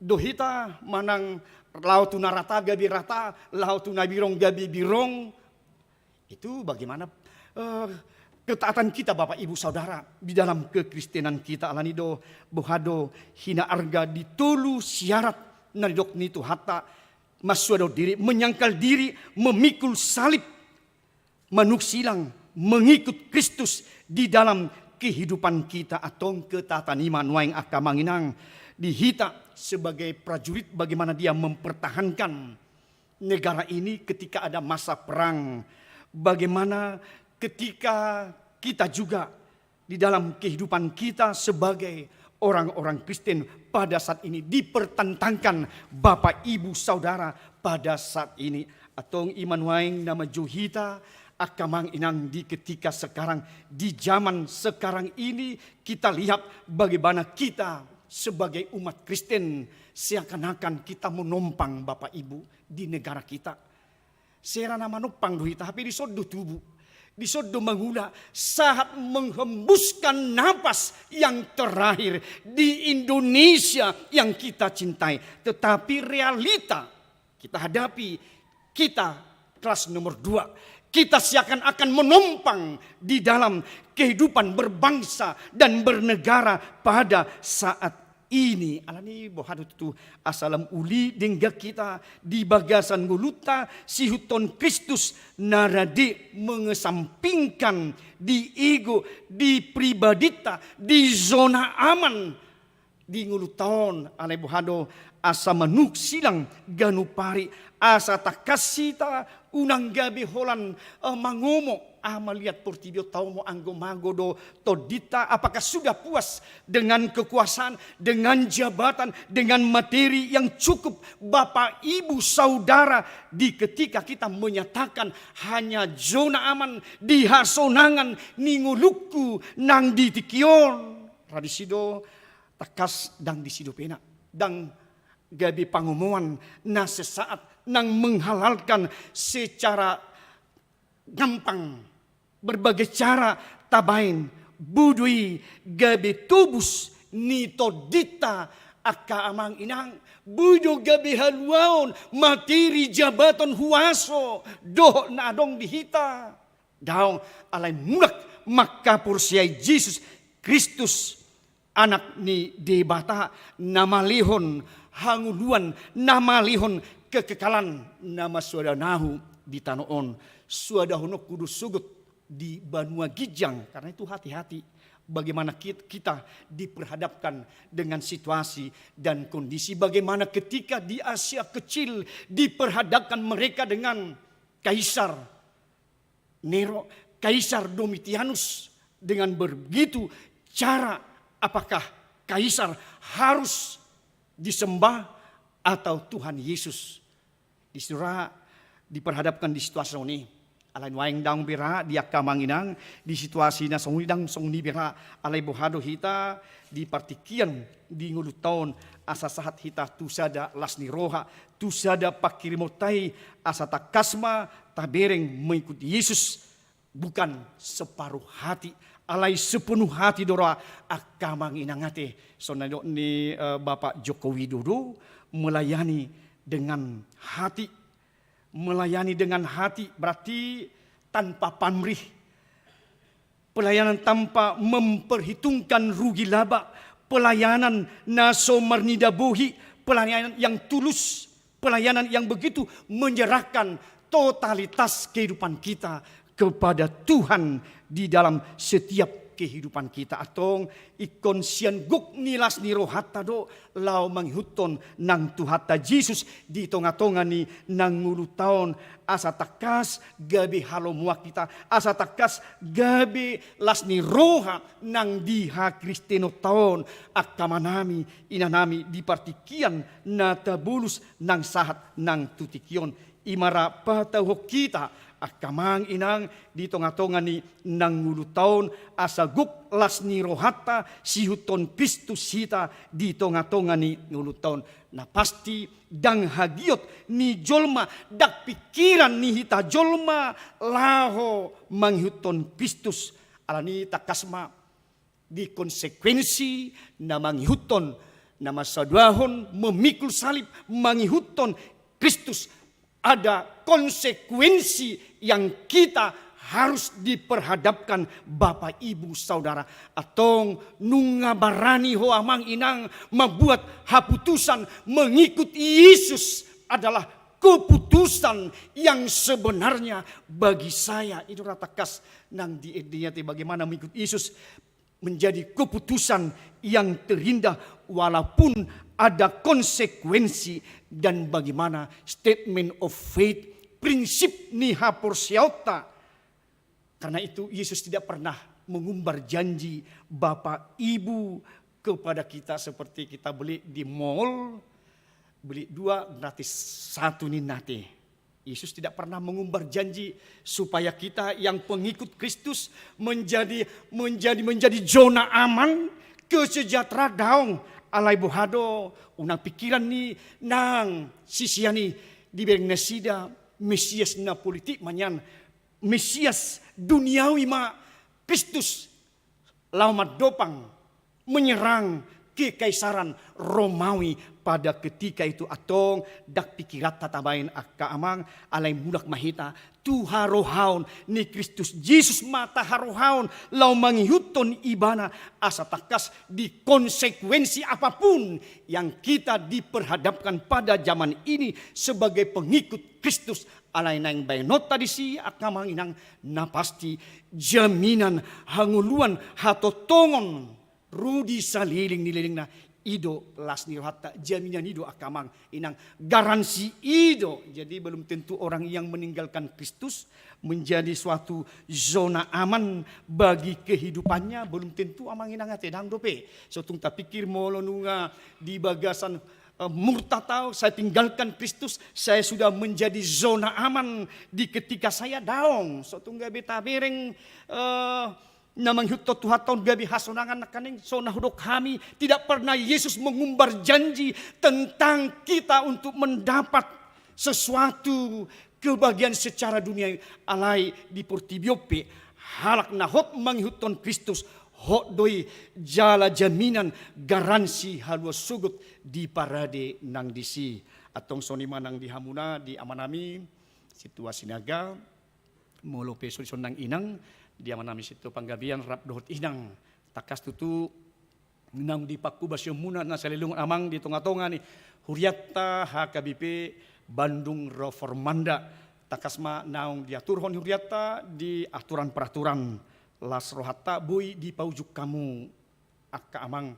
do hita, manang laho tu na rata gabe rata, laho tu na birong gabe birong. Itu bagaimana, eh, ketaatan kita, Bapak, Ibu, Saudara, di dalam kekristenan kita? Alani do, boha do, hinaarga di tolu syarat na nidok ni Tuhanta: masuadahon diri, menyangkal diri, memikul salib, manuk silang, mengikut Kristus di dalam kehidupan kita. Antong ketaatan i ma nuaeng, angka amang inang, di hita sebagai prajurit, bagaimana dia mempertahankan negara ini ketika ada masa perang, bagaimana ketika kita juga di dalam kehidupan kita sebagai orang-orang Kristen pada saat ini, dipertentangkan Bapak Ibu Saudara pada saat ini. Antong i ma nuaeng na manjou hita, angka amang inang, di ketika sekarang, di zaman sekarang ini, kita lihat bagaimana kita sebagai umat Kristen seakan-akan kita menompang Bapak Ibu di negara kita. Sera na manompang do hita, hape dison do tubu, dison do mangula, sahat menghembuskan napas yang terakhir di Indonesia yang kita cintai. Tetapi realita kita hadapi, kita kelas nomor dua. Kita seakan-akan menompang di dalam kehidupan berbangsa dan bernegara pada saat ini. Alani i boha do tutu asa lam uli denggan hita di bagasan ngolunta siihuthon Kristus na rade mengesampingkan di ego, di pribadita, di zona aman di ngolunta on. Alai boha do asa manuk silang ganup ari, asa tangkas hita unang gabe holan, eh, mangomo, ah, maliat portibi on taomo anggo mago do tondinta, apakah sudah puas dengan kekuasaan, dengan jabatan, dengan materi yang cukup? Bapak Ibu Saudara, di ketika kita menyatakan hanya zona aman di hasonangan ni ngolungku nang di tingki on, ra disi do tangkas, ndang disi dope na, ndang gabe pangomoan na sesaat nang menghalalkan secara gampang, berbagai cara tabaen, boi do i gabe tobus ni tondinta, angka amang inang, boi do gabe haluaon materi, jabatan, huaso dohot na adong di hita. Daong, alai mulak mangkaporseai Jesus Kristus, Anak ni Debata, na malehon hangoluan, na malehon kekekalan, na mangsoada ahu di tano on. Soadahononku do sogot di banua ginjang. Karena itu, hati-hati bagaimana kit-, kita diperhadapkan dengan situasi dan kondisi. Bagaimana ketika di Asia Kecil diperhadapkan mereka dengan Kaisar Nero, Kaisar Domitianus, dengan begitu cara, apakah Kaisar harus disembah atau Tuhan Yesus? Di situasi diperhadapkan di situasi songon i. Alai nuaeng daong be ra di angka amang inang, di situasi na songon i, ndang songon i be ra. Alai boha do hita di partingkian di ngolunta on, asa sahat hita tu sada las ni roha, tu sada pangkirimonta i, asa tangkas ma tabereng mengikut Yesus, bukan separuh hati, alai sepenuh hati do ra, angka amang inang ate. Songon na nidok ni, eh, Bapak Joko Widodo, melayani dengan hati. Melayani dengan hati berarti tanpa pamrih. Pelayanan tanpa memperhitungkan rugi laba, pelayanan na so marnida bohi, pelayanan yang tulus, pelayanan yang begitu menyerahkan totalitas kehidupan kita kepada Tuhan di dalam setiap kehidupan kita. Antong ingkon sian gok ni las ni rohanta do laho mangihuthon nang Tuhanta Jesus di tonga-tonga ni nang ngolunta on, asa tangkas gabe halomoan hita, asa tangkas gabe las ni roha nang di hakristenonta on, angka amanami, inanami, di partingkian na tabolus nang sahat nang tu tingki on. I ma ra patauhon hita, angka amang inang, di tonga-tonga ni nang ngolunta on, asa gok las ni rohanta siihuthon Kristus hita di tonga-tonga ni ngolunta on. Na pasti, ndang hagiot ni jolma, ndang pingkiran ni hita jolma laho mangihuthon Kristus. Alani i tangkas ma di konsekuensi na mangihuthon, na mangsoadahon, memikul salib, mangihuthon Kristus, ada konsekuensi yang kita harus diperhadapkan, Bapak, Ibu, Saudara. Antong nunga barani ho, amang inang, membuat haputusan mengikut Yesus adalah keputusan yang sebenarnya bagi saya. I do ra tangkas nang di endengna ate, bagaimana mengikut Yesus menjadi keputusan yang terindah walaupun ada konsekuensi, dan bagaimana statement of faith, prinsip ni haporseaonta. Karena itu, Yesus tidak pernah mengumbar janji Bapa, Ibu, kepada kita seperti kita beli di mall, beli dua gratis satu ninna ate. Yesus tidak pernah mengumbar janji supaya kita yang pengikut Kristus menjadi menjadi menjadi zona aman, kesejahteraan daong. Alai boha do, unang pikiran ni nang sisean i, dibereng nasida Mesias na politik ma nian, Mesias duniawi ma Kristus laho mandopang, menyerang kekaisaran Romawi pada ketika itu. Antong, ndang pikiranta tabaen angka amang, alai mulak ma hita tu harohaon ni Kristus Jesus ma taharohaon laho mangihuthon Ibana, asa tangkas di konsekuensi apapun yang kita diperhadapkan pada zaman ini sebagai pengikut Kristus. Alai naeng baenonta disi angka amang inang, na pasti jaminan hangoluan, hatontongon ro di saleleng ni lelengna. I do las ni rohanta, jaminan i do angka amang inang, garansi i do. Jadi belum tentu orang yang meninggalkan Kristus menjadi suatu zona aman bagi kehidupannya, belum tentu amang inang ate, ndang dope. So tung tapikir molo nunga di bagasan eh, murtad au, saya tinggalkan Kristus, saya sudah menjadi zona aman di ketika saya down. So tung gabe tabereng eh, na mangihuthon Tuhanta on gabe hasonangan nangkaning, so na hudok hami, tidak pernah Yesus mengumbar janji tentang kita untuk mendapat sesuatu kebahagiaan secara dunia, alai di portibi on pe halak na hot mangihuthon Kristus, hot do i jala jaminan, garansi haluaon sogot di parade nang disi. Antong songon i ma nang di hamuna, di amanami Sintua Sinaga, molo pe so dison nang inang, di amanami Sintua Panggabean rap dohot inang, tangkas tutu naung di panghobasionmuna na saleleng on amang di tongatonga ni hurianta H K B P Bandung Reformanda. Tangkas ma naung diaturhon hurianta di aturan peraturan, las rohanta boi dipaujung hamu angka amang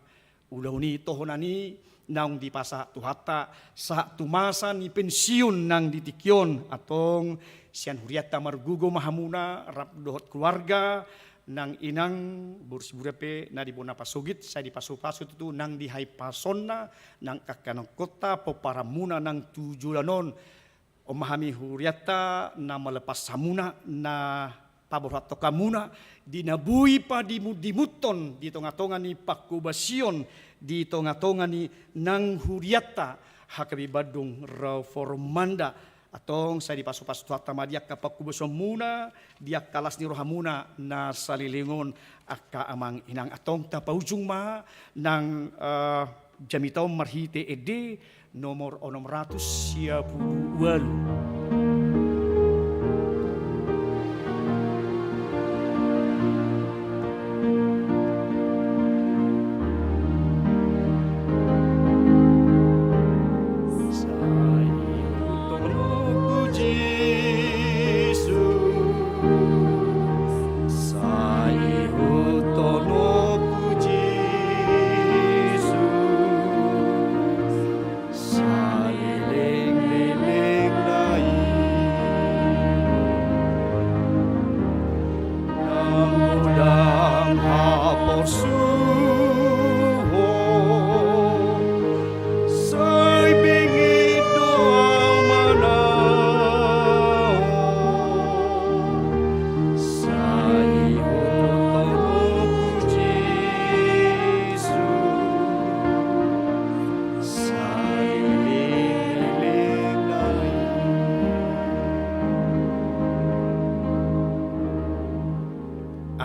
ulaon i, tohonan i naung dipasahat Tuhanta sahat tu masa ni pensiun nang di tingki on. Antong sian hurianta margogo ma hamuna rap dohot keluarga, nang inang, boru Siburan pe na di bona pasogit, sai dipasupasu tutu nang di hahipason na nang angka na ingkon pomparanmuna nang tu joloan on. On ma hami hurianta na malepas hamuna, na paborhathon hamuna di na boi padimundimunhon di tongatonga ni panghobasion, di tongatonga ni nang hurianta H K B P Bandung Reformanda. Antong sai dipasupasu Tuhanta ma di angka panghobasionmuna, di angka las ni rohamuna na saleleng on angka amang inang. Antong tapaujung ma nang eh, jamita on marhite ende nomor onom ratus sia pulu ualu. Sai ihuthononku Jesus, sai ihuthononku Jesus, saleleng-lelengna i. Nang godang haporsuhon, sai benget do au manaon, sai ihuthononku Jesus, saleleng-lelengna i.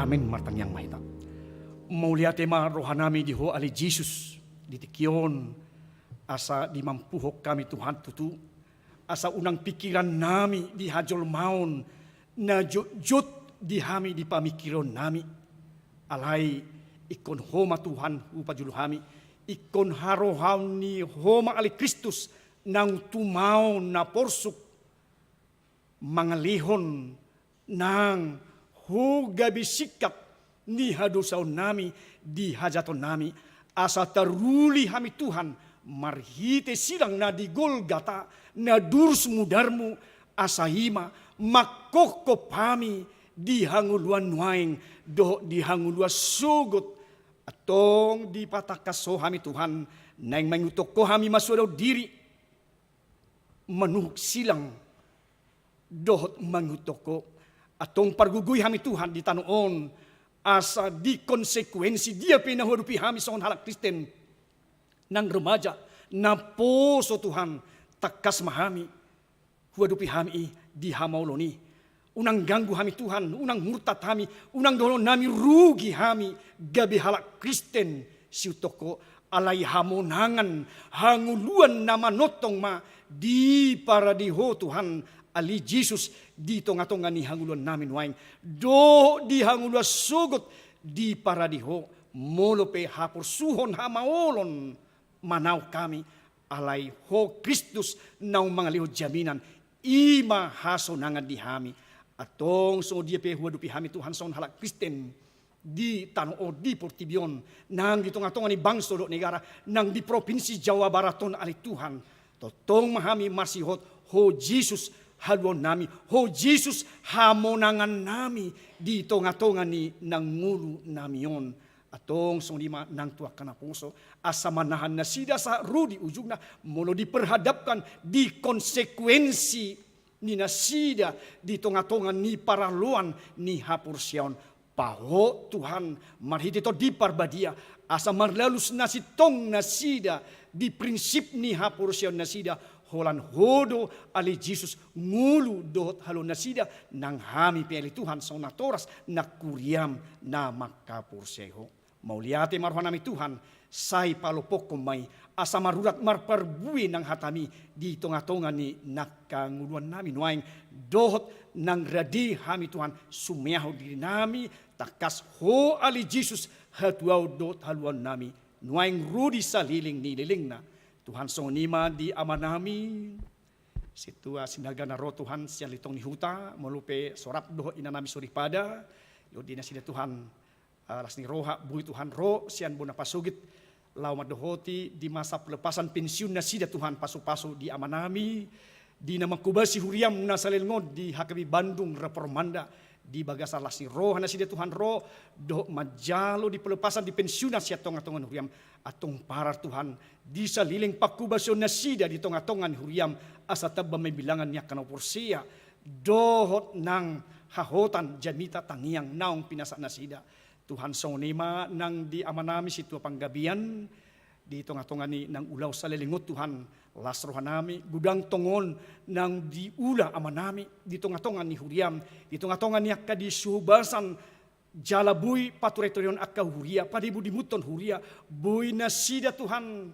Amen. Martangiang ma hita. Mauliate ma rohanami di Ho ale Jesus, di tingki on, asa dimampuhon hami Tuhan tutu, asa unang pingkirannami di hajolmaon na jotjot di hami di pamingkironnami. Alai ingkon Ho ma Tuhan hupajolo hami, ingkon harohaon ni Ho ma ale Kristus naung tumaon na porsuk, mangalehon nang Ho gabe singkat ni hadosaonnami di hajahatonnami, asa taruli hami Tuhan marhite silang na di Golgata, na durus mudarmu, asa i ma manghophop hami di hangoluan nuaeng dohot di hangoluan sogot, Antong dipatangkas Ho hami Tuhan, naeng mangihuthon Ho hami masuadahon diri, manuhuk silang dohot mangihuthon Ho. Antong pargogoi hami Tuhan di tano on, asa di konsekuensi dia pe na huadopi hami songon halak Kristen, nang remaja, naposo Tuhan, tangkas ma hami huadopi hami i di hamaolon i. Unang ganggu hami Tuhan, unang murtad hami, unang dohonon nami rugi hami gabe halak Kristen siihuthon Ho, alai hamonangan, hangoluan na manongtong ma diparade Ho Tuhan, ale Jesus, di tongatonga ni hangoluan nami nuaeng, dohot di hangoluan sogot diparade Ho, molo pe haporsuhon hamaolon manaon hami, alai Ho Kristus naung mangalehon jaminan, i ma hasonangan di hami. Antong songon dia pe huadopi hami Tuhan songon halak Kristen di tano on, di portibi on, nang di tongatonga ni bangso dohot negara, nang di Provinsi Jawa Barat on ale Tuhan, tongtong ma hami marsihot Ho Jesus haluaon nami, Ho Jesus hamonangan nami di tongatonga ni na ngolu nami on. Antong songon i ma nang tu angka naposo, asa manahan nasida sahat ro di ujungna, molo diperhadapkan di konsekuensi ni nasida di tongatonga ni paraloan ni haporseaon. Pahot Tuhan, marhite Tondi Parbadia, asa marlalus na sintong nasida di prinsip ni haporseaon nasida, holan Ho do ale Jesus ngolu dohot haluaon nasida, nang hami pe ale Tuhan songon natoras nang huriam na mangkaporseai Ho. Mauliate ma roha nami Tuhan, sai palopokhon ma i, asa marurat marparbue nang hatami di tongatonga ni na hangoluan nami nuaeng, dohot nang rade hami Tuhan sumeahon diri nami, tangkas Ho ale Jesus hatuaon dohot haluaon nami nuaeng ro di saleleng ni lelengna. Tuhan, songon i ma di ama nami Sintua Sinaga na ro Tuhan sian Lintong ni Huta, molo pe so rap dohot ina nami soripada, ihuthon nasida Tuhan, ah, las ni roha, boi Tuhan ro sian bona pasogit, laho mandohoti di masa pelepasan pensiun nasida Tuhan, pasupasu di ama nami, di na mangkobasi huriam na saleleng on di H K B I Bandung Reformanda, di bagasan las ni roha nasida Tuhan ro, dohot manjalo di pelepasan di pensiunan sian tongatonga ni huriam, antong parar Tuhan, di saleleng pangkobasion nasida di tongatonga ni huriam, asa tamba ma i bilangan ni angka na porsea, dohot nang hahotan jamita tangiang naung pinasahat nasida. Tuhan, songon i ma nang di ama nami Sintua Panggabean, di tongatonga ni na ulaon saleleng on Tuhan, las roha nami, godang tongon nang diula ama nami, di tongatonga ni huriam, di tongatonga ni angka disuhubasan, jala boi patureturehon angka huria, padimudimuthon huria, boi nasida Tuhan,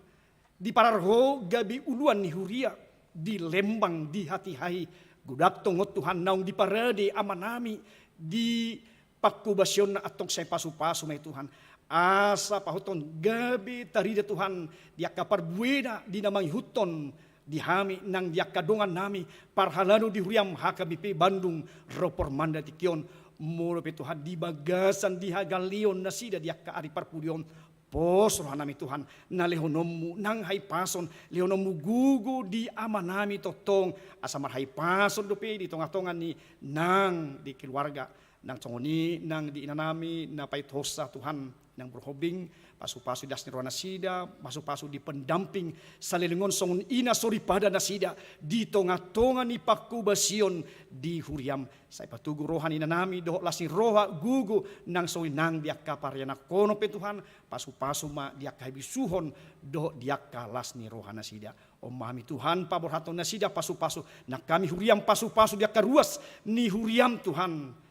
diparar Ho gabe uluan ni huria, di Lembang, di Hatihahi, godang tongon Tuhan naung diparade ama nami, di pangkobasionna, antong sai pasupasu ma i Tuhan. Asa pahothon gabe tarida Tuhan, di angka parbuena, di na mangihuthon di hami, nang di angka dongan nami, parhalado di huriam H K B P Bandung Reformanda tingki on, molo pe Tuhan di bagasan di hagaleon nasida di angka ari parpudi on, pos roha nami Tuhan, na lehononmu nang hahipason, lehononmu gogo di ama nami tongtong, asa marhahipason dope di tongatonga ni nang di keluarga, nang songon i nang di ina nami na paihutsa Tuhan, nang berhobing, pasupasu di las ni roha nasida, pasupasu di pendamping, saleleng on songon i na soripada nasida, di tongatonga ni pangkobasion di huriam, sai patogu roha ni ina nami, dohot las ni roha, gogo, nang songon i nang di angka parianakhonon pe Tuhan, pasupasu ma di angka habisuhon, dohot di angka las ni roha nasida. On ma hami Tuhan, paborhathon nasida pasupasu, nang hami huriam pasupasu di angka ruas ni huriam Tuhan.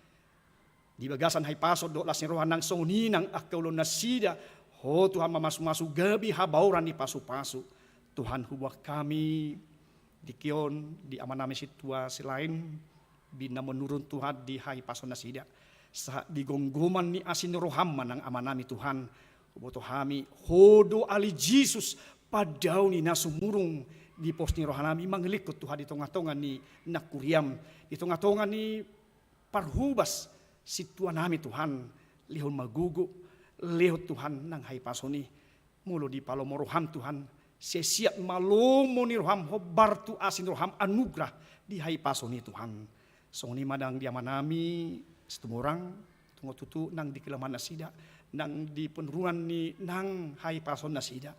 Di bagasan hahipason dohot las ni roha nang songon i nang angka ulaon nasida, Ho Tuhan mamasumasu gabe habaoran ni pasupasu. Tuhan, huboan hami tingki on di ama nami Sintua Silaen, di na menurun Tuhan di hahipason nasida. Sahat di gomgoman ni asi ni roham ma nang ama nami Tuhan. Huboto hami, Ho do ale Jesus, pandao ni na sumurung, di pos ni roha nami mangelek Ho Tuhan di tongatonga ni nang huriam, di tongatonga ni parhobas sintua nami Tuhan, lehon ma gogo, lehon Tuhan nang hahipason i. Molo dipalomo roham Tuhan, sai siat ma lomo ni roham hombar tu asi ni roham anugerah di hahipason i Tuhan. Songon i ma nang di ama nami Situmorang, tung tutu nang di kelemahan nasida, nang di panurunan ni nang hahipason nasida.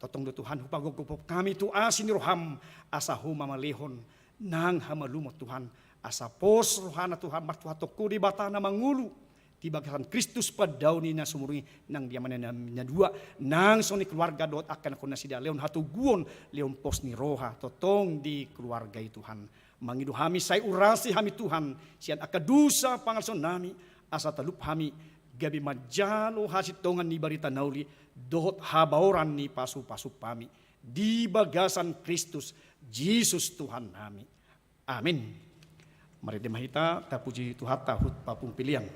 Tongtong do Tuhan, hupagophop hami tu asi ni roham, asa Ho ma malehon nang hamalumon Tuhan, asa pos rohana Tuhan, martuha tongko Debata na mangolu di bagasan Kristus, pandao ni na sumurung i nang di Ama na, na dua, nang songon i keluarga dohot angka anakhon nasida, lehon hatoguon, lehon pos ni roha tongtong di keluarga i Tuhan. Mangido hami, sai urasi hami Tuhan sian angka dosa pangalaosion nami, asa talup hami gabe manjalo hasintongan ni barita na uli dohot habaoran ni pasupasup hami di bagasan Kristus Jesus Tuhan nami. Amin. Marende ma hita, tapuji Tuhanta huhut papumpilian.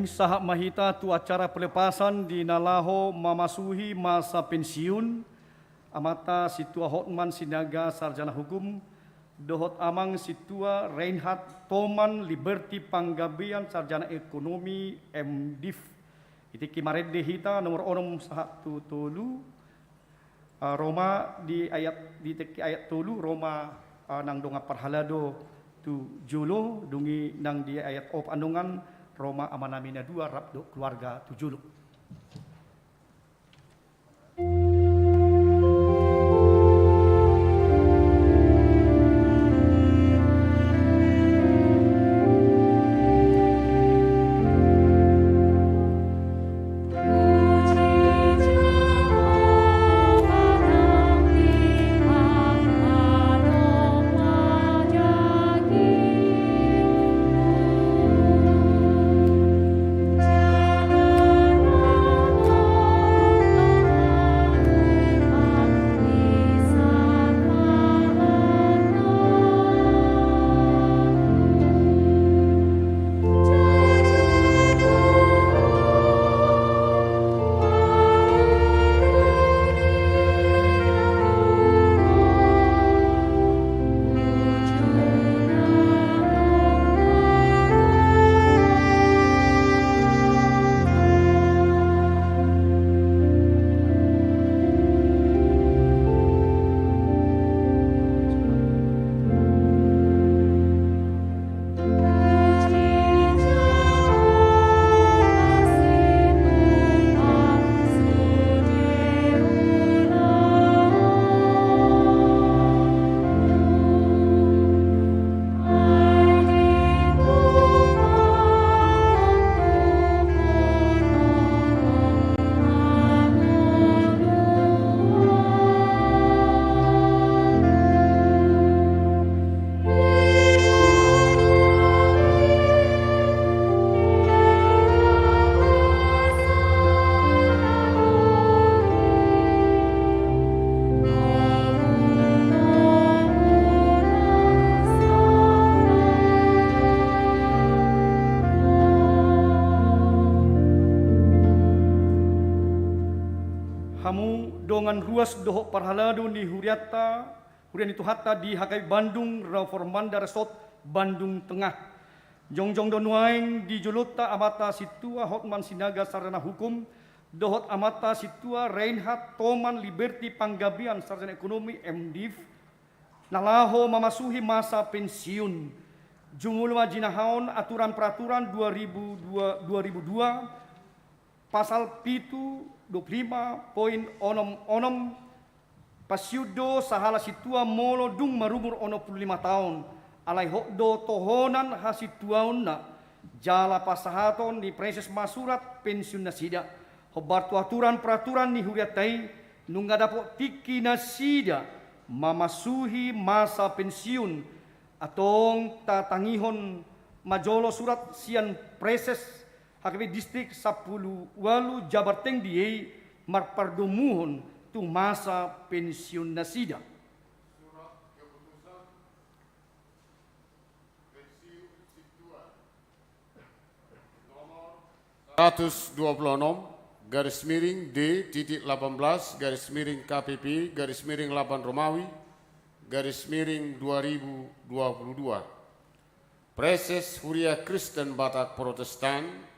Sahat ma hita tu acara pelepasan di na laho mamasuhi masa pensiun, Amanta Sintua Hotman Sinaga, Sarjana Hukum, dohot Amang Sintua Reinhard Toman Liberty Panggabean, Sarjana Ekonomi, M Div. Di tingki marende hita nomor onom sahat tu tolu, ah, ro ma di ayat, di tingki ayat tolu, ro ma, ah, nang dongan parhalado tu jolo, dung i nang di ayat opat annon, ro ma amanami na dua rap dohot keluarga tu jolo. Hamu dongan ruas dohot parhalado ni hurianta, huria ni Tuhanta di H K B I Bandung Reformanda Resort Bandung Tengah. Jongjong do nuaeng di jolonta Amanta Sintua Hotman Sinaga, Sarjana Hukum, dohot Amanta Sintua Reinhard Toman Liberty Panggabean, Sarjana Ekonomi, M Div, na laho mamasuhi masa pensiun. Jumolo ma jinahaon aturan peraturan dua ribu dua, dua ribu dua, pasal pitu, dua puluh lima poin onom onom, pansihut do sahala sintua molo dung marumur onom pulu lima taon, alai hot do tohonan hasintuaonna, jala pasahaton ni Praeses ma surat pensiun nasida. Hombar tu aturan peraturan ni hurianta i, nunga dapot tingki nasida mamasuhi masa pensiun, antong tatangihon ma jolo surat sian Praeses H K B I Distrik sampulu ualu Jabar Tengah Dieng i marpardomuhon tu masa pensiun nasida. Seratus dua puluh enam garis miring D titik delapan belas garis miring K P P garis miring delapan Romawi garis miring dua ribu dua puluh dua. Praeses Huria Kristen Batak Protestan,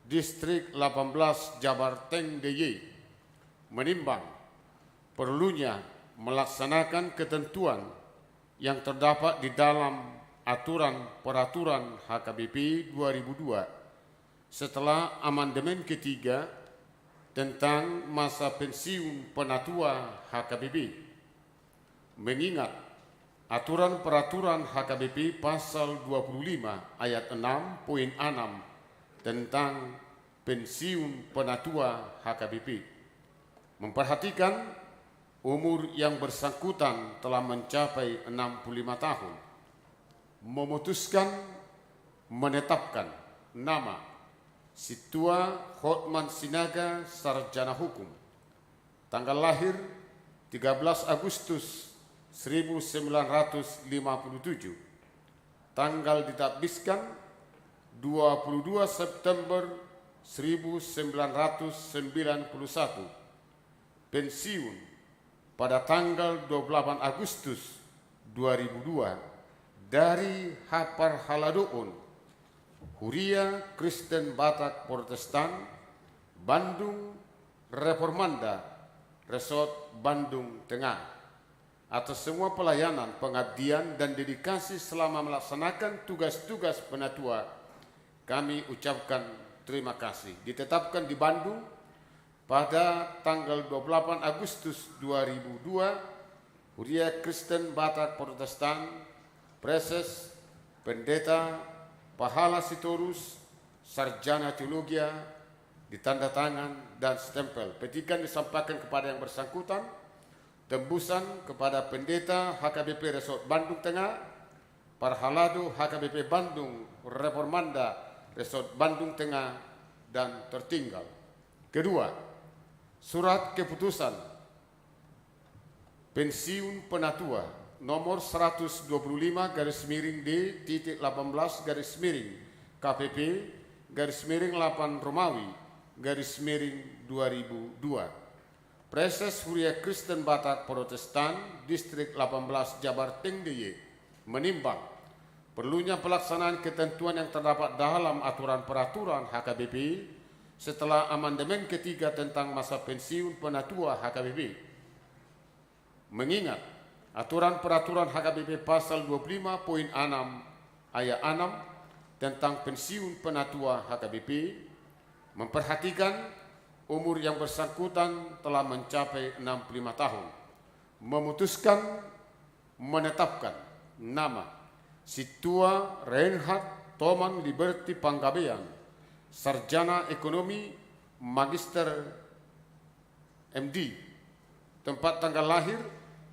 Distrik delapan belas Jabar Tengah Dieng, menimbang perlunya melaksanakan ketentuan yang terdapat di dalam aturan peraturan H K B P dua ribu dua setelah amandemen ketiga tentang masa pensiun penatua H K B P. Mengingat aturan peraturan H K B P pasal dua puluh lima ayat enam poin enam tentang pensiun penatua H K B P. Memperhatikan umur yang bersangkutan telah mencapai enam puluh lima tahun. Memutuskan menetapkan nama Sintua Hotman Sinaga, Sarjana Hukum. Tanggal lahir tiga belas Agustus seribu sembilan ratus lima puluh tujuh. Tanggal ditabiskan dua puluh dua September seribu sembilan ratus sembilan puluh satu, pensiun pada tanggal dua puluh delapan Agustus dua ribu dua dari haparhaladoon Huria Kristen Batak Protestan Bandung Reformanda, Resort Bandung Tengah. Atas semua pelayanan, pengabdian, dan dedikasi selama melaksanakan tugas-tugas penatua, kami ucapkan terima kasih. Ditetapkan di Bandung pada tanggal dua puluh delapan Agustus dua ribu dua, Huria Kristen Batak Protestan, Praeses, Pendeta, Pahala Sitorus, Sarjana Teologia, ditanda tangan dan stempel. Petikan disampaikan kepada yang bersangkutan, tembusan kepada Pendeta H K B P Resort Bandung Tengah, Parhalado H K B P Bandung Reformanda Resort Bandung Tengah, dan tertinggal. Kedua, surat keputusan pensiun penatua nomor seratus dua puluh lima garis miring D titik delapan belas garis miring K P P garis miring delapan Romawi garis miring dua ribu dua. Praeses Huria Kristen Batak Protestan Distrik delapan belas Jabar Teng D I Y menimbang perlunya pelaksanaan ketentuan yang terdapat dalam aturan peraturan H K B P setelah amandemen ketiga tentang masa pensiun penatua H K B P. Mengingat aturan peraturan H K B P pasal dua puluh lima poin enam ayat enam tentang pensiun penatua H K B P, memperhatikan umur yang bersangkutan telah mencapai enam puluh lima tahun, memutuskan menetapkan nama Sintua Reinhard Toman Liberty Panggabean, Sarjana Ekonomi, Magister M D. Tempat tanggal lahir,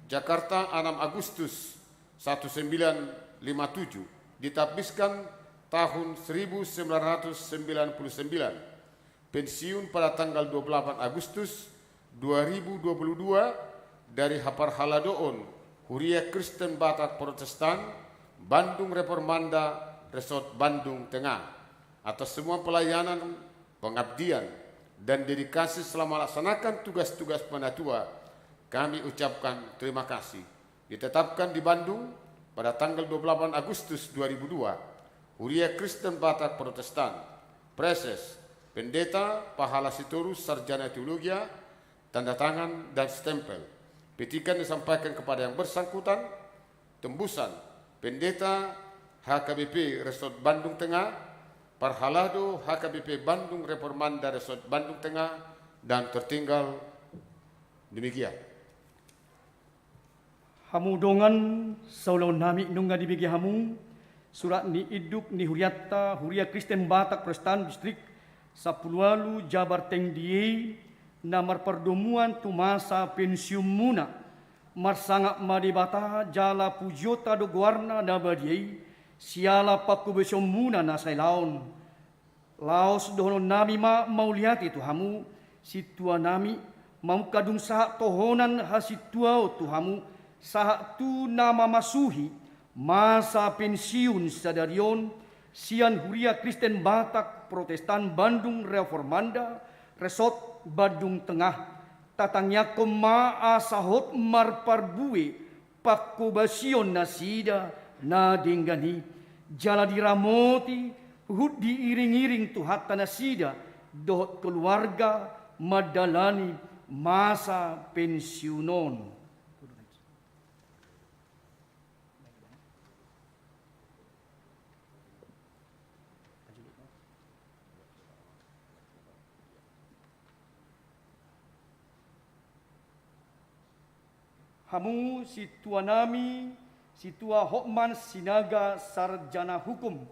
Jakarta, enam Agustus seribu sembilan ratus lima puluh tujuh, ditabiskan tahun seribu sembilan ratus sembilan puluh sembilan. Pensiun pada tanggal dua puluh delapan Agustus dua ribu dua puluh dua dari haparhaladoon Huria Kristen Batak Protestan Bandung Reformanda, Resort Bandung Tengah. Atas semua pelayanan, pengabdian, dan dedikasi selama melaksanakan tugas-tugas penatua, kami ucapkan terima kasih. Ditetapkan di Bandung pada tanggal dua puluh delapan Agustus dua ribu dua, Huria Kristen Batak Protestan, Praeses, Pendeta, Pahala Sitorus, Sarjana Teologia, tanda tangan dan stempel. Petikan disampaikan kepada yang bersangkutan, tembusan Pendeta H K B P Resort Bandung Tengah, Parhalado H K B P Bandung Reformanda Resort Bandung Tengah, dan tertinggal. Demikian. Hamu dongan saulaon nami, nunga dibege hamu surat ni induk ni hurianta, Huria Kristen Batak Protestan Distrik sampulu ualu Jabar Teng D I Y, na marpardomuan tu masa pensiunmuna. Marsangap ma Debata jala pujionta do goarna na badia i, siala panghobasionmuna na sailaon. Laos dohononnami ma mauliate tu hamu, sintuanami, mamungka dung sahat tohonan hasintuaon tu hamu, sahat tu na mamasuhi masa pensiun sadari on, sian Huria Kristen Batak Protestan Bandung Reformanda, Resort Bandung Tengah, tatangiangkon ma asa hot marparbue panghobasion nasida na denggan i, jala diramoti huhut diiring-iring Tuhanta nasida dohot keluarga mandalani masa pensiun on. Hamu sintuanami, Sintua Hotman Sinaga, Sarjana Hukum,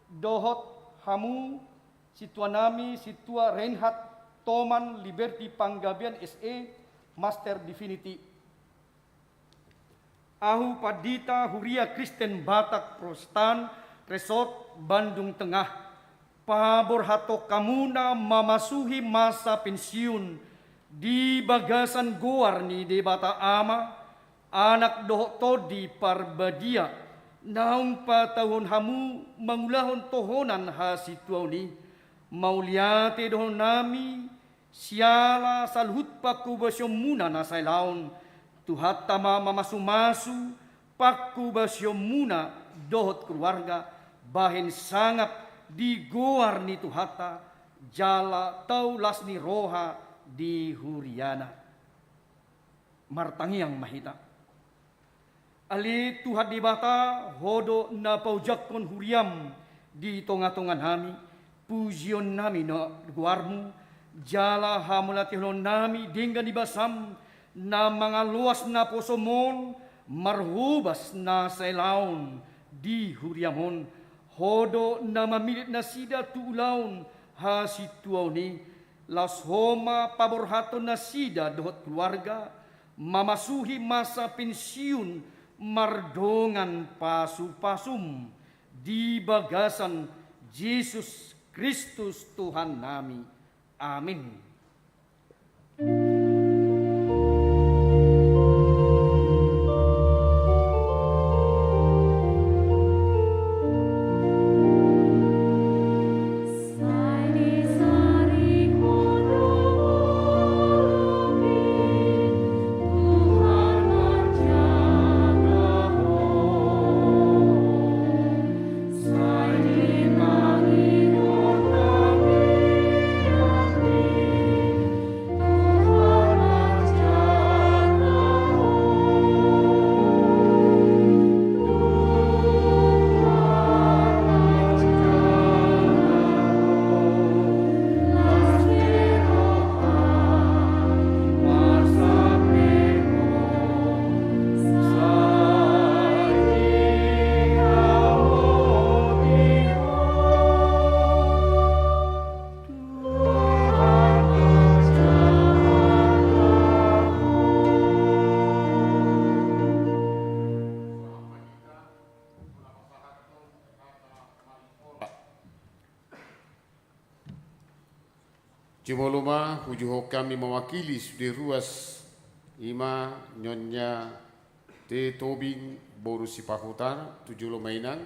dohot hamu sintuanami, Sintua Reinhard Toman Liberty Panggabean, S E, Master Divinity. Ahu pandita Huria Kristen Batak Protestan Resort Bandung Tengah, paborhathon hamuna mamasuhi masa pensiun di bagasan goar ni Debata Ama, Anak dohot Tondi Parbadia, Naung patauhon hamu mangulahon tohonan hasintuaon i, mauliate dohononnami siala saluhut pangkobasionmuna na sailaon. Tuhanta ma mamasumasu pangkobasionmuna dohot keluarga, bahen sangap di goar ni Tuhanta, jala tau las ni roha di huriana. Martangiang ma hita. Ale Tuhan Debata, Ho do na paojakhon huriam di tongatonganami, pujionnami ma goarmu, jala hamauliatehononnami denggan ni basam, na mangaloas naposom on, marhobas na sailaon di huriam on. Ho do na mamillit nasida tu ulaon hasintuaon i, laos Ho ma paborhathon nasida dohot keluarga, mamasuhi masa pensiun mardongan pasupasum, di bagasan Jesus Kristus Tuhannami. Amin. Jumolo ma, hujuhon hami mewakili sude ruas, ima Nyonya T. Tobing boru Sipahutar, tu jolo ma inang.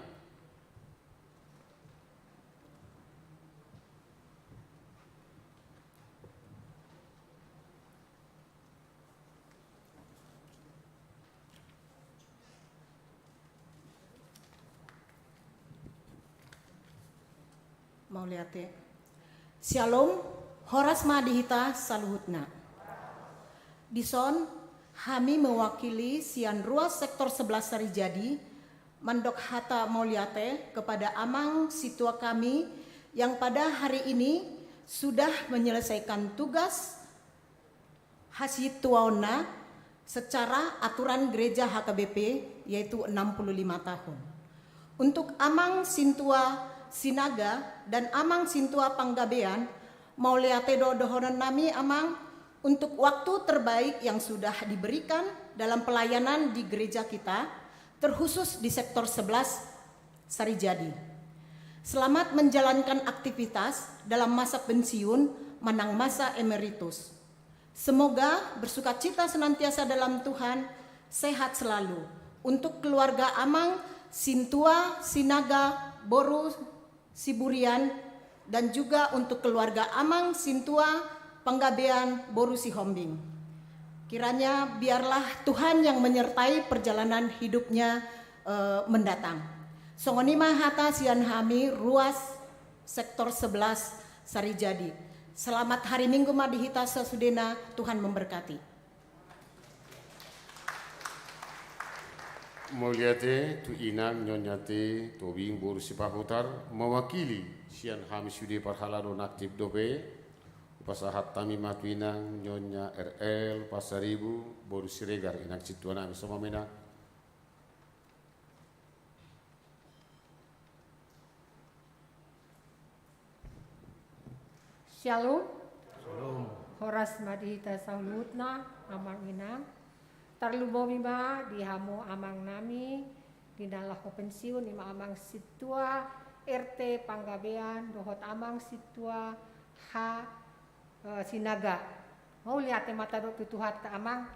Mauliate. Syalom, horas ma di hita saluhutna. Dison, hami mewakili sian ruas sektor sebelas Sarijadi, mandok hata mauliate kepada amang sintua kami yang pada hari ini sudah menyelesaikan tugas hasintuaonna secara aturan gereja H K B P, yaitu enam puluh lima tahun. Untuk amang sintua Sinaga dan amang sintua Panggabean, mauliate do dohononnami, amang, untuk waktu terbaik yang sudah diberikan dalam pelayanan di gereja kita, terkhusus di sektor sebelas Sarijadi. Selamat menjalankan aktivitas dalam masa pensiun manang masa emeritus. Semoga bersukacita senantiasa dalam Tuhan, sehat selalu. Untuk keluarga amang sintua Sinaga boru Siburian, dan juga untuk keluarga amang sintua Panggabean boru Sihombing. Kiranya biarlah Tuhan yang menyertai perjalanan hidupnya, eh, mendatang. Songon i ma hata sian hami ruas sektor sebelas Sarijadi. Selamat hari Minggu ma di hita sasudena, Tuhan memberkati. Mauliate tu inang Nyonya T. Tobing boru Sipahutar, mewakili sian hami sude parhalado na aktif dope. Hupasahat hami ma tu inang Nyonya R L Pasaribu boru Siregar, inang sintuanami, songon i ma inang. Syalom. Syalom. Horas ma di hita saluhutna, amang inang. Tarlumobi ma di hamu amangnami, di na laho pensiun, ima amang sintua R T Panggabean, dohot amang sintua H, eh, Sinaga. Mauliate ma tadok tu Tuhanta, amang.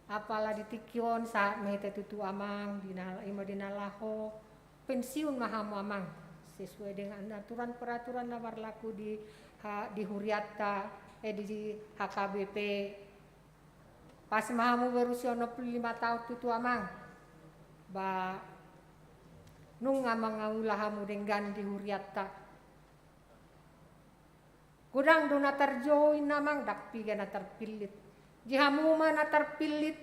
Apala di tingki on sahat ma hita tutu amang, di na, ima di na laho pensiun ma hamu amang, sesuai dengan aturan peraturan na berlaku di, ha, di huriatta, eh, di, di H K B P. Pas ma hamu berusia onom puluh lima tahun tutu amang. Ba nunga mangula hamu denggan di huriatta. Godang do na tarjou inna amang, ndang piga na tarpillit. Di hamu ma na tarpillit,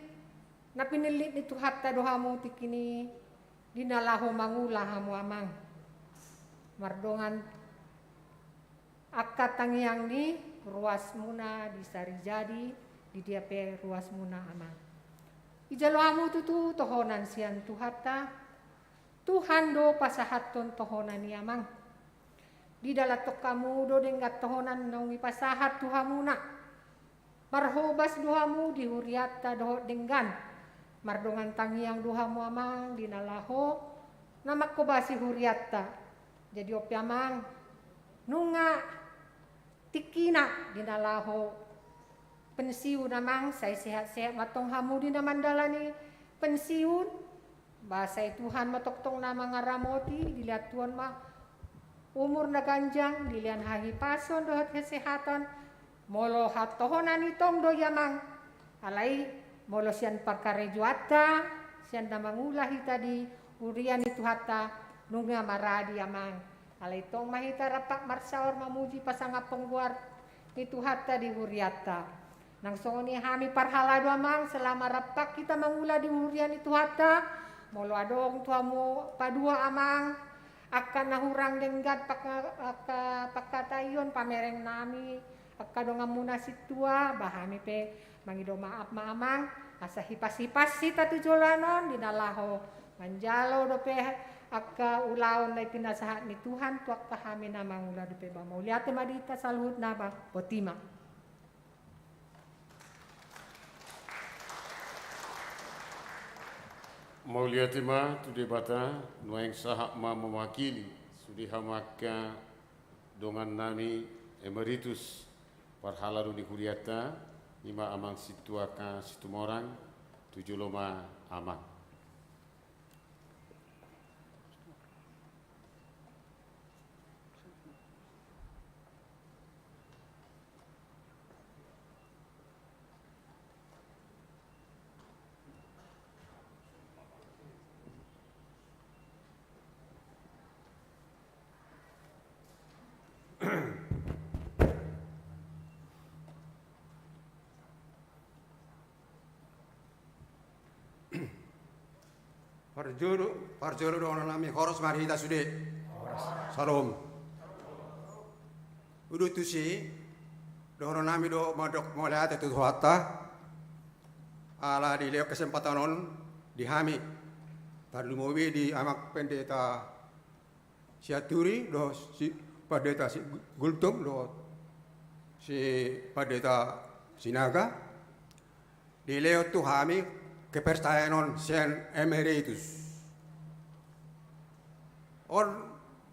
na pinillit ni Tuhanta do hamu tingki i, di na laho mangula hamu amang. Mardongan angka tangiang ni ruasmuna di sari jadi, di dia pe ruasmuna amang. Dijalo hamu tutu tohonan sian Tuhanta, Tuhan do pasahathon tohonan i amang. Didalanhon hamu do denggan tohonan naung dipasahat tu hamuna. Marhobas do hamu di huriatta dohot denggan. Mardongan tangiang do hamu amang di na laho na manghobasi huriatta. Jadi on pe amang, nunga tingkina di na laho pensiun amang, sai sehat-sehat ma tong hamu di na mandalani pensiun. Ba sai Tuhan ma tongtong na mangaramoti, dilehon Tuhan ma umur na ganjang, dilehon hahipason dohot hasehatan. Molo hatohonan i tong do i amang. Alai molo sian parkarejoanta, sian na mangula hita di huria ni Tuhanta, nunga maradi amang. Alai tong ma hita rampak marsaor mamuji pasangaphon goar ni Tuhanta di hurianta. Nang songon i hami parhalado amang, selama rampak hita mangula di huria ni Tuhanta, molo adong tu hamu paduahon amang, angka na hurang denggan pangka-, angka pangkataion pamereng nami, angka donganmuna sintua, ba hami pe mangido maaf ma amang, asa hipas-hipas hita tu joloan on, di na laho manjalo dope angka ulaon na pinasahat ni Tuhan tu angka hami na mangula dope. Ba mauliate ma di hita saluhutna ba, botima. Mauliate ma tu Debata, nuaeng sahat ma mewakili sude hamu angka dongan nami emeritus parhalado ni hurianta, ima amang sintua angka Situmorang, tu jolo ma amang. Parjolo, parjolo dohonon nami, horas ma di hita sude. Horas. Salam. Uduti tusi, dohonon nami do mandok mauliate tu Tuhanta, ala dilehon kesempatan on di hami, tarlumobi di amang pendeta Sianturi, dohot si Pandita Sigultom, dohot si Pandita Sinaga, dilehon tu hami kepercayaan on sian emeritus. On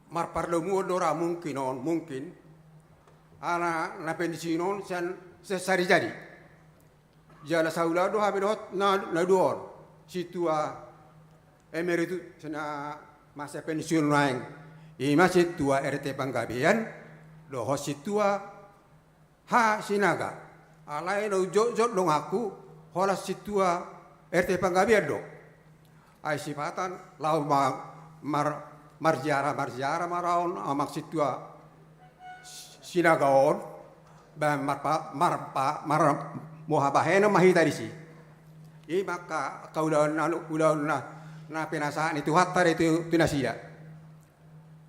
marpardomuan do ra mungkin on, mungkin, ala na pensiun on sian, sian sari jadi. Jala saulaon do hami dohot na, na dua on. Sintua emeritus na masa pensiun nuaeng. Ima sintua R T Panggabean, dohot sintua H Sinaga. Alai na jotjot donganku, holan sintua R T Panggabean do. Ai sipata laho ma-, mar-, marziarah, marziarah ma ra on amang sintua Sinaga on, ba marpa-, marpa-, mar-, boha bahenon ma hita disi. I ma angka, angka ulaon na, ulaon na, na pinasahat ni Tuhanta do i tu, tu nasida.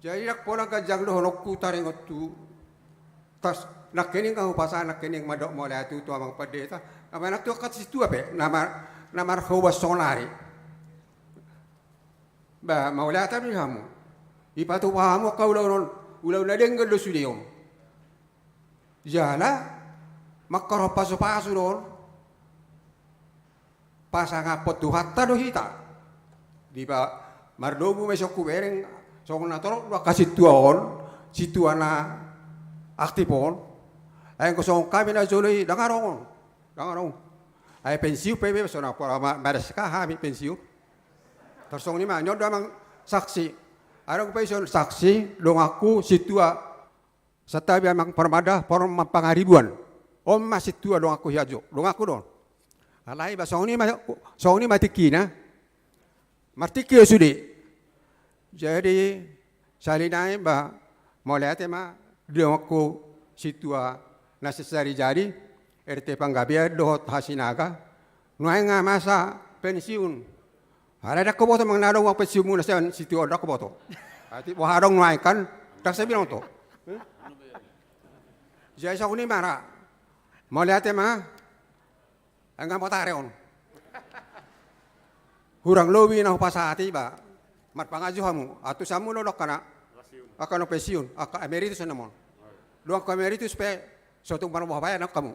Jadi ndang pola ganjang dohononku taringot tu, tas, nangkining ahu pasahat nangkining mandok mauliate tu, tu amang pandita, na manang tu angka sintua pe, na mar-, na marhobas sonari. Ba, mauliate ma di hamu. Dipatupa hamu angka ulaon on, ulaon na denggan do sude on. Jala, mangkarohon pasupasu do on. Pasangaphon Tuhanta do hita. Dipa-, mardomu ma i songon hubereng, songon na torop do angka sintua on, sintua na aktif on. Ai anggo songon hami na jolo i, ndang adong on. Ndang adong. Ai pensiun pe be, sonang pola ma-, mares ka hami pensiun. Tarsongon i ma, nion do amang saksi. Adong pe ison saksi, donganku sintua. Santabi amang Parmada, Parman Pangaribuan. On ma sintua donganku hian jo, donganku do on. Alai ba songon i ma, songon i ma tingkina. Martingki do sude. Jadi, sahali nai ba, mauliate ma, donganku sintua na sisari jadi, R T Panggabean dohot Hasinaga, nuaeng nga masa pensiun. Alai ndang huboto manang na adong uang pensiunmuna sian sintua on, ndang huboto. Ati boha adong nuaeng kan, ndang sai binoto. Jadi songon i ma ra. Mauliate ma. Angka motare on. Hurang lobi na hupasahat i ba. Marpangaji hamu. Atusanmu do angka na. Angka na pensiun. Angka emeritus na mon. Donganku emeritus pe. Sotung marboha baen angka hamu.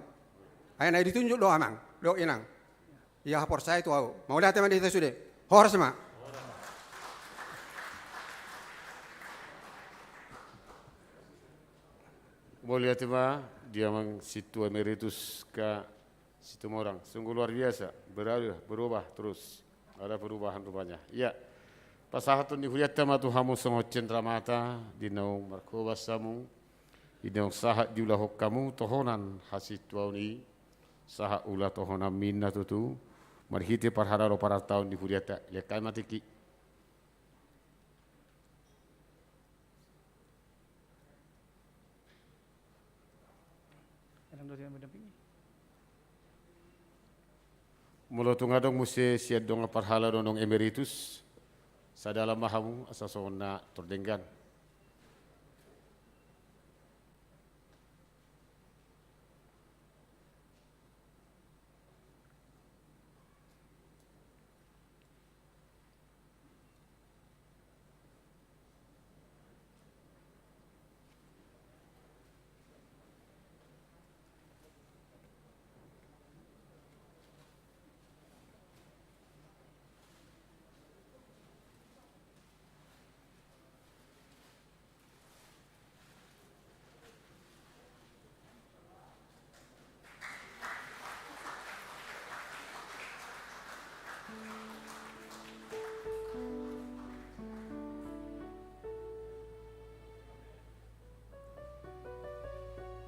Ai na ditunjuk do amang. Do inang. Ia haporsai tu au. Mauliate ma di hita sude. Horas ma. Mauliate ma di amang sintua emeritus ka Situmorang, sungguh luar biasa, berubah, berubah terus. Ada perubahan rupanya. Iya. Pasahaton ni hurianta ma tu hamu songon cendramata, di naung marhobas hamu, di naung sahat diulahon hamu, tohonan hasintuaon i, sahat ula tohonanmi na tutu, marhite parhalado parartaon ni hurianta, lean hami ma tingki. Molo tung adong muse sian dongan parhalado naung emeritus, sada lam ma hamu asa songon na tordenggan.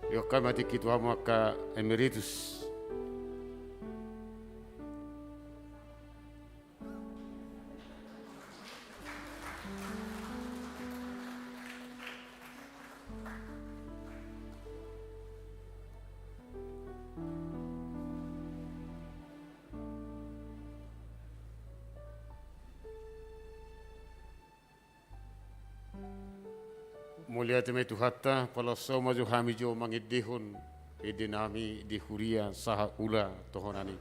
Lean hami ma tingki tu hamu angka emeritus. Mauliate ma i Tuhanta, pala so ma jo hami jo mangendehon ende nami di huria sahat ula tohonan i.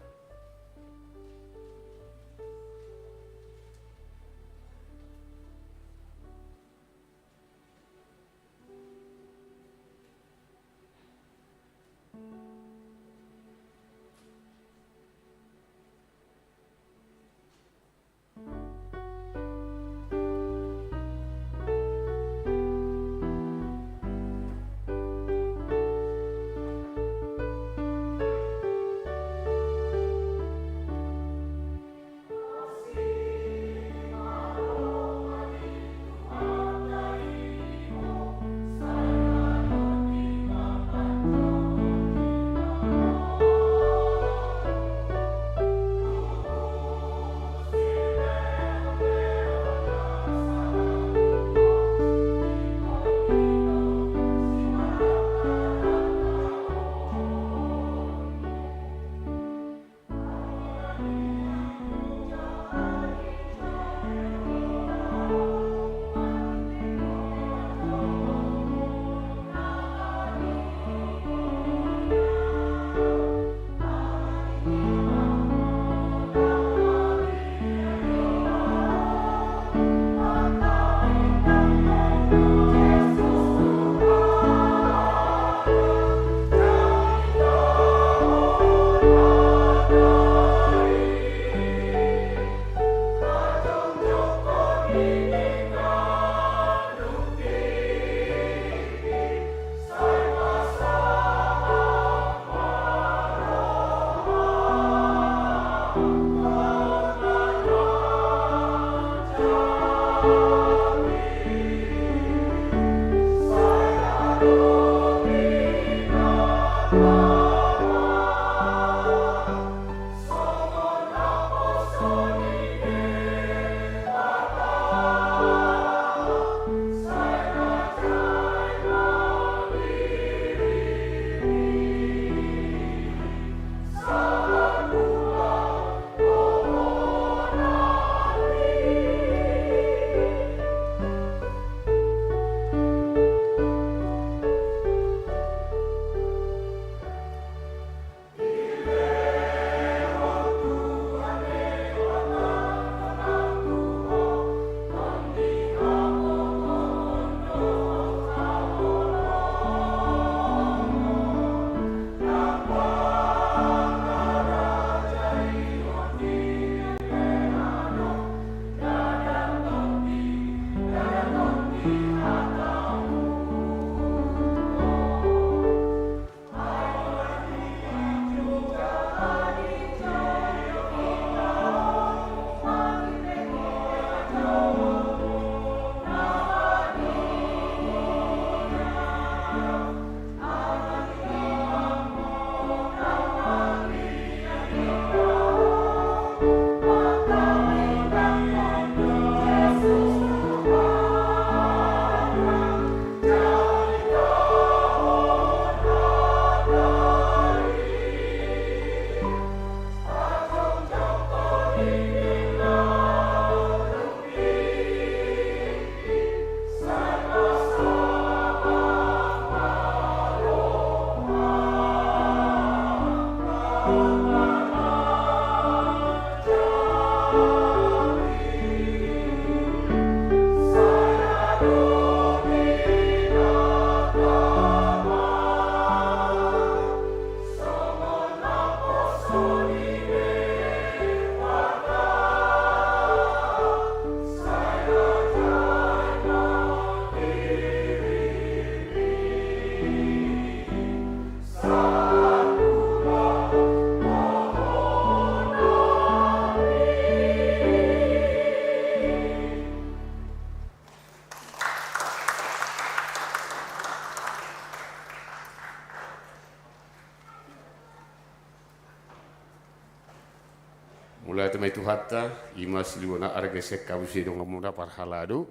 Mauliate ma di Tuhanta, i ma silehon na arga sian hamu sude donganmuna parhalado,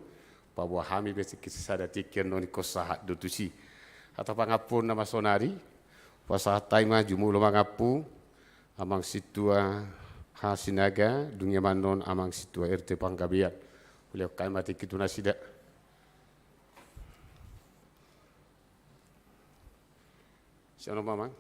paboa hami pe tingki sisada tingki annon ingkon sahat do tusi. Hata pangampuon nama sonari, pasahat hami ma jumolo mangampu, Amang Sintua Hasinaga, dung i ma annon Amang Sintua R T Panggabean. Ulehon hami ma tingki tu nasida. Sian on ma, Amang.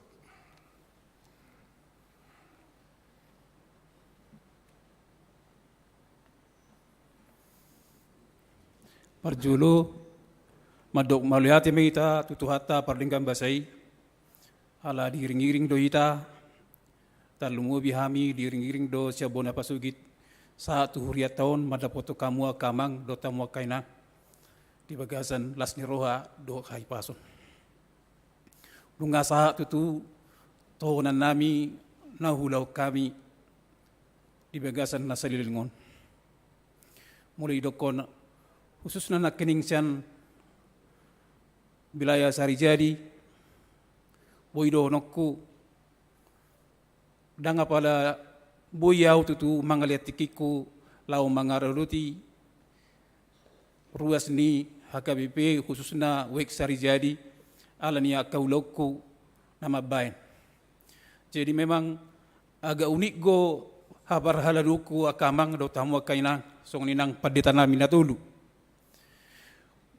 Parjolo, mandok mauliate ma hita tu Tuhanta pardenggan basa i, ala diiring-iring do hita, tarlumobi hami diiring-iring do sian bona pasogit, sahat tu hurianta on mandapothon hamu angka amang dohot hamu angka inang, di bagasan las ni roha dohot hahipason. Nunga sahat tutu tohonan nami na huulahon hami di bagasan na saleleng on. Molo didokhon khususna nangkining sian wilayah Sarijadi, boi dohononku, ndang apala boi ahu tutu mangalean tingkingku laho mangaradoti ruas ni H K B P, khususna Wijk Sarijadi, ala ni angka ulaonku na mambahen. Jadi memang agak unik do haparhaladoonku angka amang dohot hamu angka inang, songon i nang pandita nami na tolu.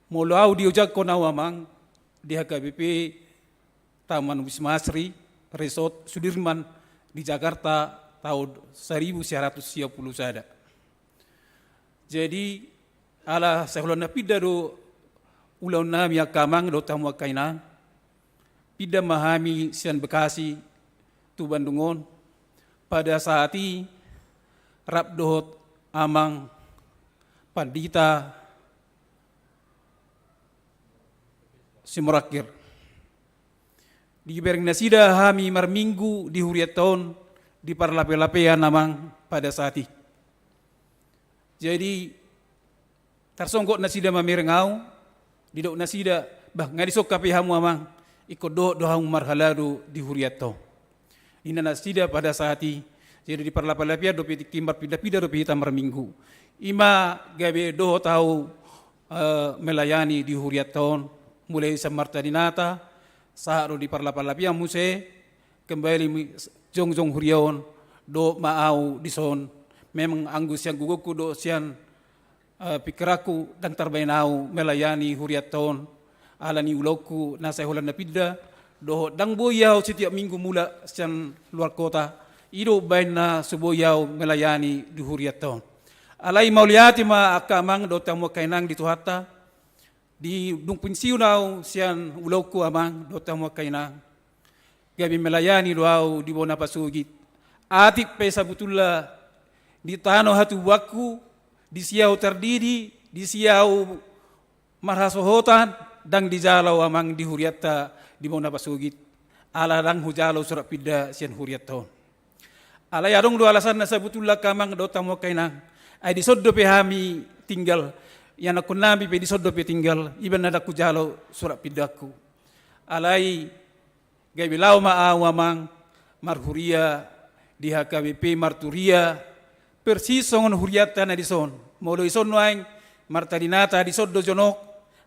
Molo ahu diojangkon ahu amang di H K B P Taman Wisma Asri Resort Sudirman di Jakarta taon saribu sia ratus sia pulu sada. Jadi, ala sai holan na pinda do ulaon nami angka amang dohot hamu angka inang, pinda ma hami sian Bekasi tu Bandung on, pada saat i rap dohot amang pandita Simorangkir. Dibereng nasida hami marminggu di hurianta on di parlape-lapean amang pada saat i. Jadi, tarsonggot nasida mamereng ahu, didok nasida, "Bah, nga dison hape hamu amang, ingkon dohot do hamu marhalado di hurianta on," ninna nasida pada saat i. Jadi di parlape-lapean dope tingki marpinda-pinda dope hita marminggu. I ma gabe dohot ahu eh, melayani di hurianta on, mulai sian martadinata, sahat do di parlape-lapean muse, kembali mi-, jongjong huria on, dohot ma ahu dison. Memang anggo sian gogoku dohot sian, eh, pingkiranku, ndang tarbaen ahu melayani hurianta on, ala ni ulaonku na sai holan na pinda, dohot ndang boi ahu setiap minggu mulak sian luar kota, i do umbahen na so boi ahu melayani di hurianta on. Alai mauliate ma angka amang dohot hamu angka inang di Tuhanta, di dung pensiun ahu sian ulaonku amang dohot hamu angka inang, gabe melayani do ahu di bona pasogit. Atik pe sabutulna di tano hatubuanku, disi ahu tardidi, disi ahu marhasohotan, ndang dijalo amang di hurianta di bona pasogit, ala ndang hujalo surat pinda sian hurianta on. Alai adong do alasanna sabutulna angka amang dohot hamu angka inang, ai dison dope hami tinggal, ianakkon nami pe dison dope tinggal, i ma na ndang hujalo surat pindangku. Alai gabe laho ma ahu amang marhuria di H K B P marturia, persis songon hurianta na dison. Molo dison nuaeng martadinata dison do jonok,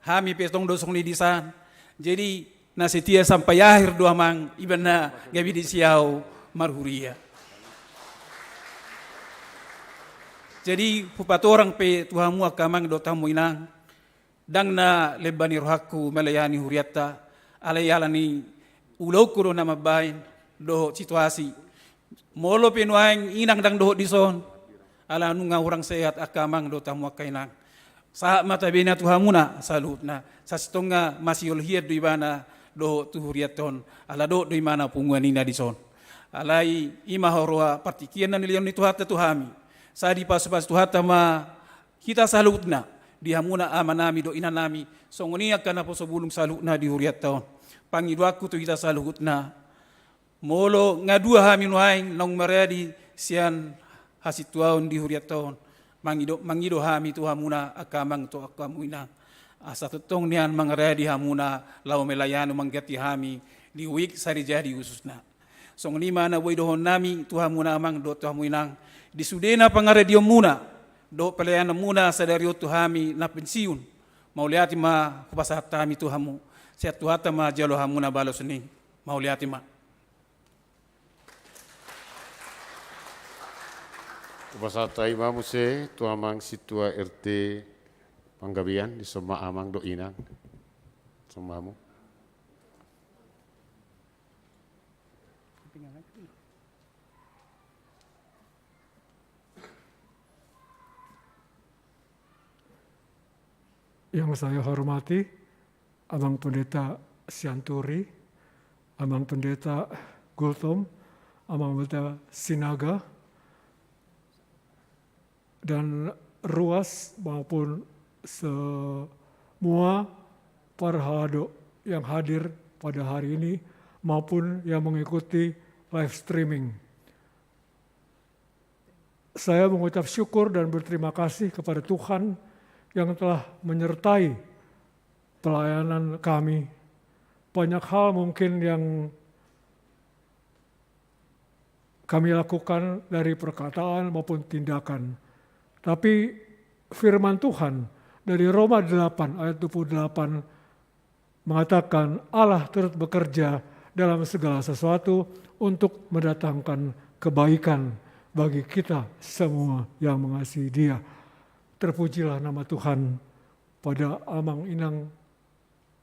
hami pe tong do songon i disan. Jadi na setia sampai akhir do amang, i ma na gabe disi ahu marhuria. Jadi hupatorang pe tu hamu angka amang dohot hamu inang, ndang na lemba ni rohangku melayani hurianta, alai ala ni ulaonku do na mambahen dohot situasi. Molo pe nuaeng inang ndang dohot dison, ala nunga hurang sehat angka amang dohot hamu angka inang, sahat ma tabena tu hamuna saluhutna. Sasintongna masihol hian do ibana dohot tu hurianta on, ala dohot do ibana punguan i na dison. Alai i ma huroha partingkian na nilehon ni Tuhanta tu hami. Sai dipasu-pasu Tuhanta ma hita saluhutna, di hamuna amanami dohot inanami, songon i angka naposo bulung saluhutna di hurianta on. Pangidoanku tu hita saluhutna, molo nga dua hami nuaeng naung maradi sian hasintuaon di hurianta on, mangido, mangido hami tu hamuna angka amang dohot angka inang, asa tongtong nian mangaradi hamuna laho melayani mangganti hami di Wijk Sarijadi khususna. Songon i ma na boi dohonon nami tu hamuna amang dohot tu hamu inang, Di sudena pangaradionmuna dohot pelayananmuna sadari on tu hami na pensiun, mauliate ma hupasahat hami tu hamu. Sian Tuhanta ma jalo hamu na balos ni. Mauliate ma. Hupasahat hami ma muse tu amang sintua R T Panggabean, dison ma amang dohot inang. Dison ma hamu. Yang saya hormati Amang Pendeta Sianturi, Amang Pendeta Gultom, Amang Pendeta Sinaga, dan ruas maupun semua para halado yang hadir pada hari ini maupun yang mengikuti live streaming. Saya mengucap syukur dan berterima kasih kepada Tuhan yang telah menyertai pelayanan kami. Banyak hal mungkin yang kami lakukan dari perkataan maupun tindakan. Tapi firman Tuhan dari Roma delapan ayat dua puluh delapan mengatakan, "Allah turut bekerja dalam segala sesuatu untuk mendatangkan kebaikan bagi kita semua yang mengasihi Dia." Terpujilah nama Tuhan pada Amang Inang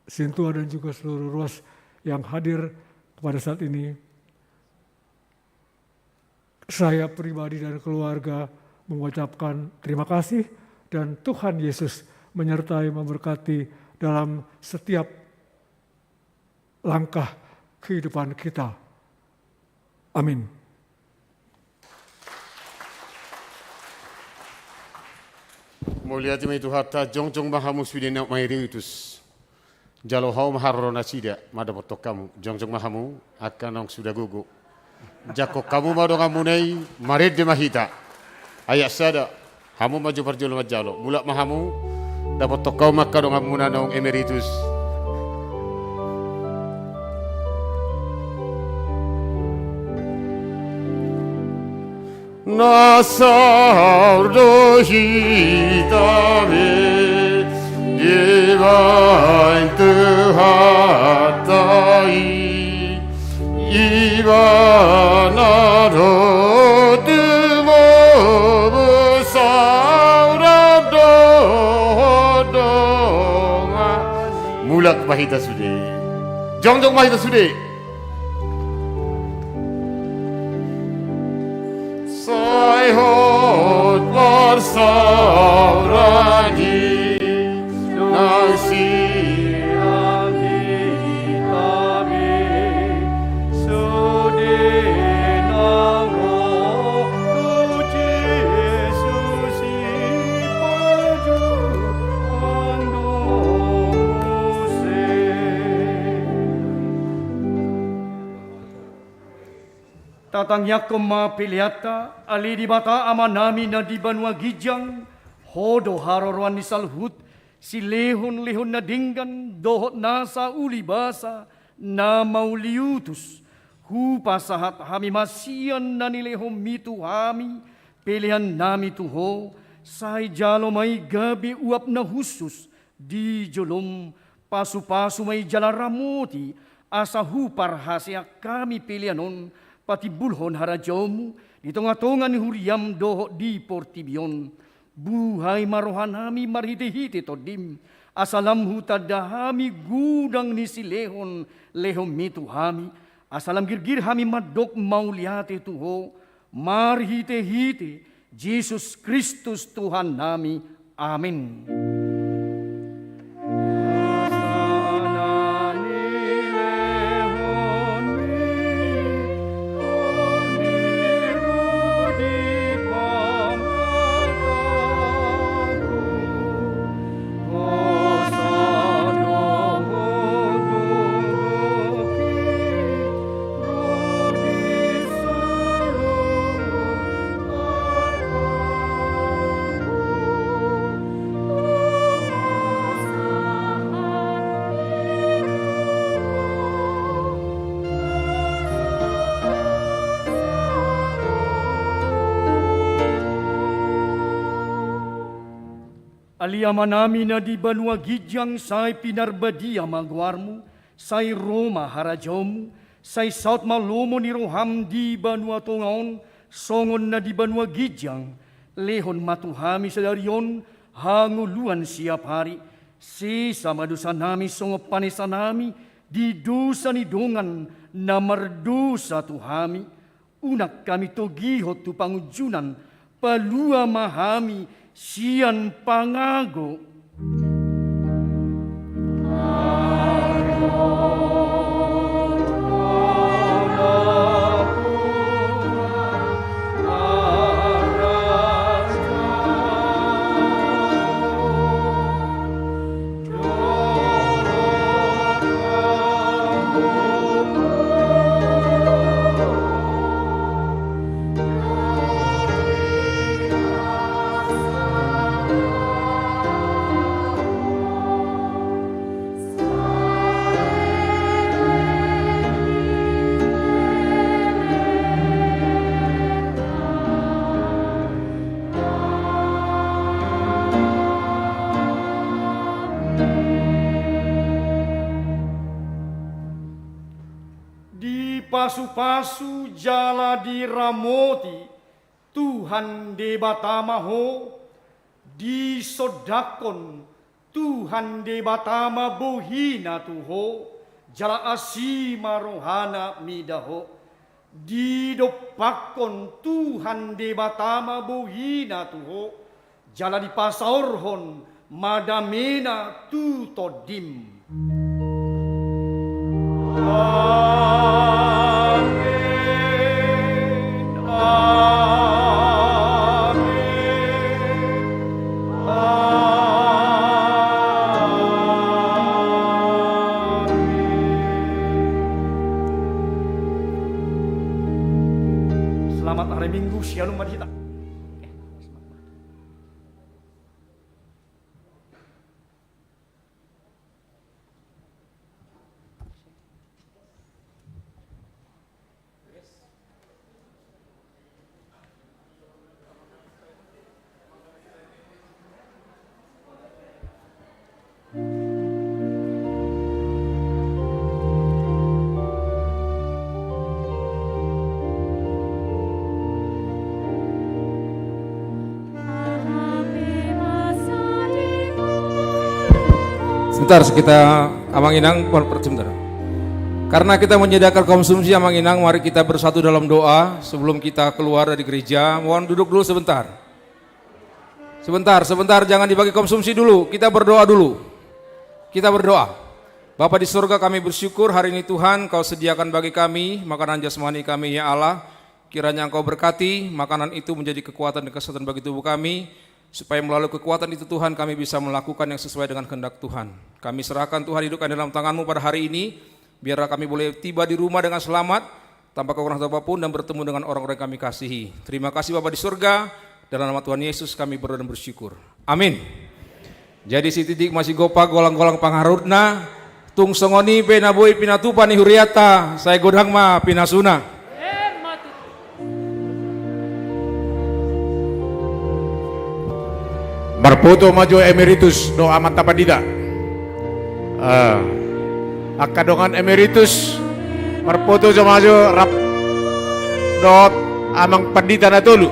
Sintua dan juga seluruh ruas yang hadir pada saat ini. Saya pribadi dan keluarga mengucapkan terima kasih dan Tuhan Yesus menyertai, memberkati dalam setiap langkah kehidupan kita. Amin. Mauliate ma di Tuhanta. Jongjong ma hamu sude na emeritus. Jalo hamu ma haroro nasida mandapothon hamu. Jongjong ma hamu angka naung suda gogo. Jangkon hamu ma donganmuna i, marende ma hita. Ayat sada. Hamu ma jo parjolo manjalo. Mulak ma hamu. Dapothon hamu ma angka donganmuna naung emeritus. Na saur do hita be dibahen Tuhanta i, Ibana do tumobu saur dohot dongan. Mulak ma hita sude. Jongjong ma hita sude. Sai hot parsauran i nang sian hita be, sude naung ro tu Jesus i pajumpang do muse. Tatangiangkon ma peleanta. Ale Debata Amanami na di banua ginjang, Ho do haroroan ni saluhut silehonlehon na denggan dohot nasa ulibasa na mauliutus. Hupasahat hami ma sian na nilehonMi tu hami peleannami tu Ho, sai jalo ma i gabe uap na hushus di joloM. Pasupasu ma i jala ramoti, asa huparhaseang hami pelean on patimbulhon harajaonMu di tongatonga ni huriaM dohot di portibi on. Buhai ma rohanami marhitehite TondiM, asa lam hutanda hami godang ni silehonlehonMi tu hami, asa lam girgir hami mandok mauliate tu Ho, marhitehite Jesus Kristus Tuhannami. Amen. Ale Amanami na di banua ginjang, sai pinarbadia ma goarmu, sai ro ma harajaonmu, sai saut ma lomo ni roham di banua tonga on, songon na di banua ginjang. Lehon ma tu hami sadari on hangoluan siapari. Sesa ma dosanami songon panesanami di dosa ni dongan na mardosa tu hami. Unang hami togihon tu pangunjunan, palua ma hami sian pangago. Dipasupasu jala diramoti Tuhan Debata ma ho, disondangkon Tuhan Debata ma bohina tu ho, jala asi ma rohana mida ho. Didompakkon Tuhan Debata ma bohina tu ho, jala dipasaorhon ma damena tu tondim. Amen. Amen. Amen. Selamat hari Minggu, shalom ma di hita. Sebentar, kita, Amang Inang, per-, per-, sebentar. Karena kita menyediakan konsumsi, Amang Inang, mari kita bersatu dalam doa sebelum kita keluar dari gereja. Mohon duduk dulu sebentar. Sebentar, sebentar, jangan dibagi konsumsi dulu. Kita berdoa dulu. Kita berdoa. Bapa di sorga, kami bersyukur hari ini, Tuhan, Kau sediakan bagi kami makanan jasmani kami, ya Allah. Kiranya Engkau berkati makanan itu menjadi kekuatan dan kesehatan bagi tubuh kami, supaya melalui kekuatan itu, Tuhan, kami bisa melakukan yang sesuai dengan kehendak Tuhan. Kami serahkan, Tuhan, hidup kami dalam tangan-Mu pada hari ini. Biarlah kami boleh tiba di rumah dengan selamat, tanpa kekurangan apapun, dan bertemu dengan orang-orang yang kami kasihi. Terima kasih, Bapa di sorga. Dalam nama Tuhan Yesus kami berdoa dan bersyukur. Amin. Jadi sititik ma sigompa, golang-golang pangarahutna, tung songon i pe na boi pinatupa ni hurianta, sai godang ma pinasuna. Marpoto ma jo emeritus dohot amanta pandita. Ah, angka dongan emeritus, marpoto jo ma jo rap dohot amang pandita na tolu.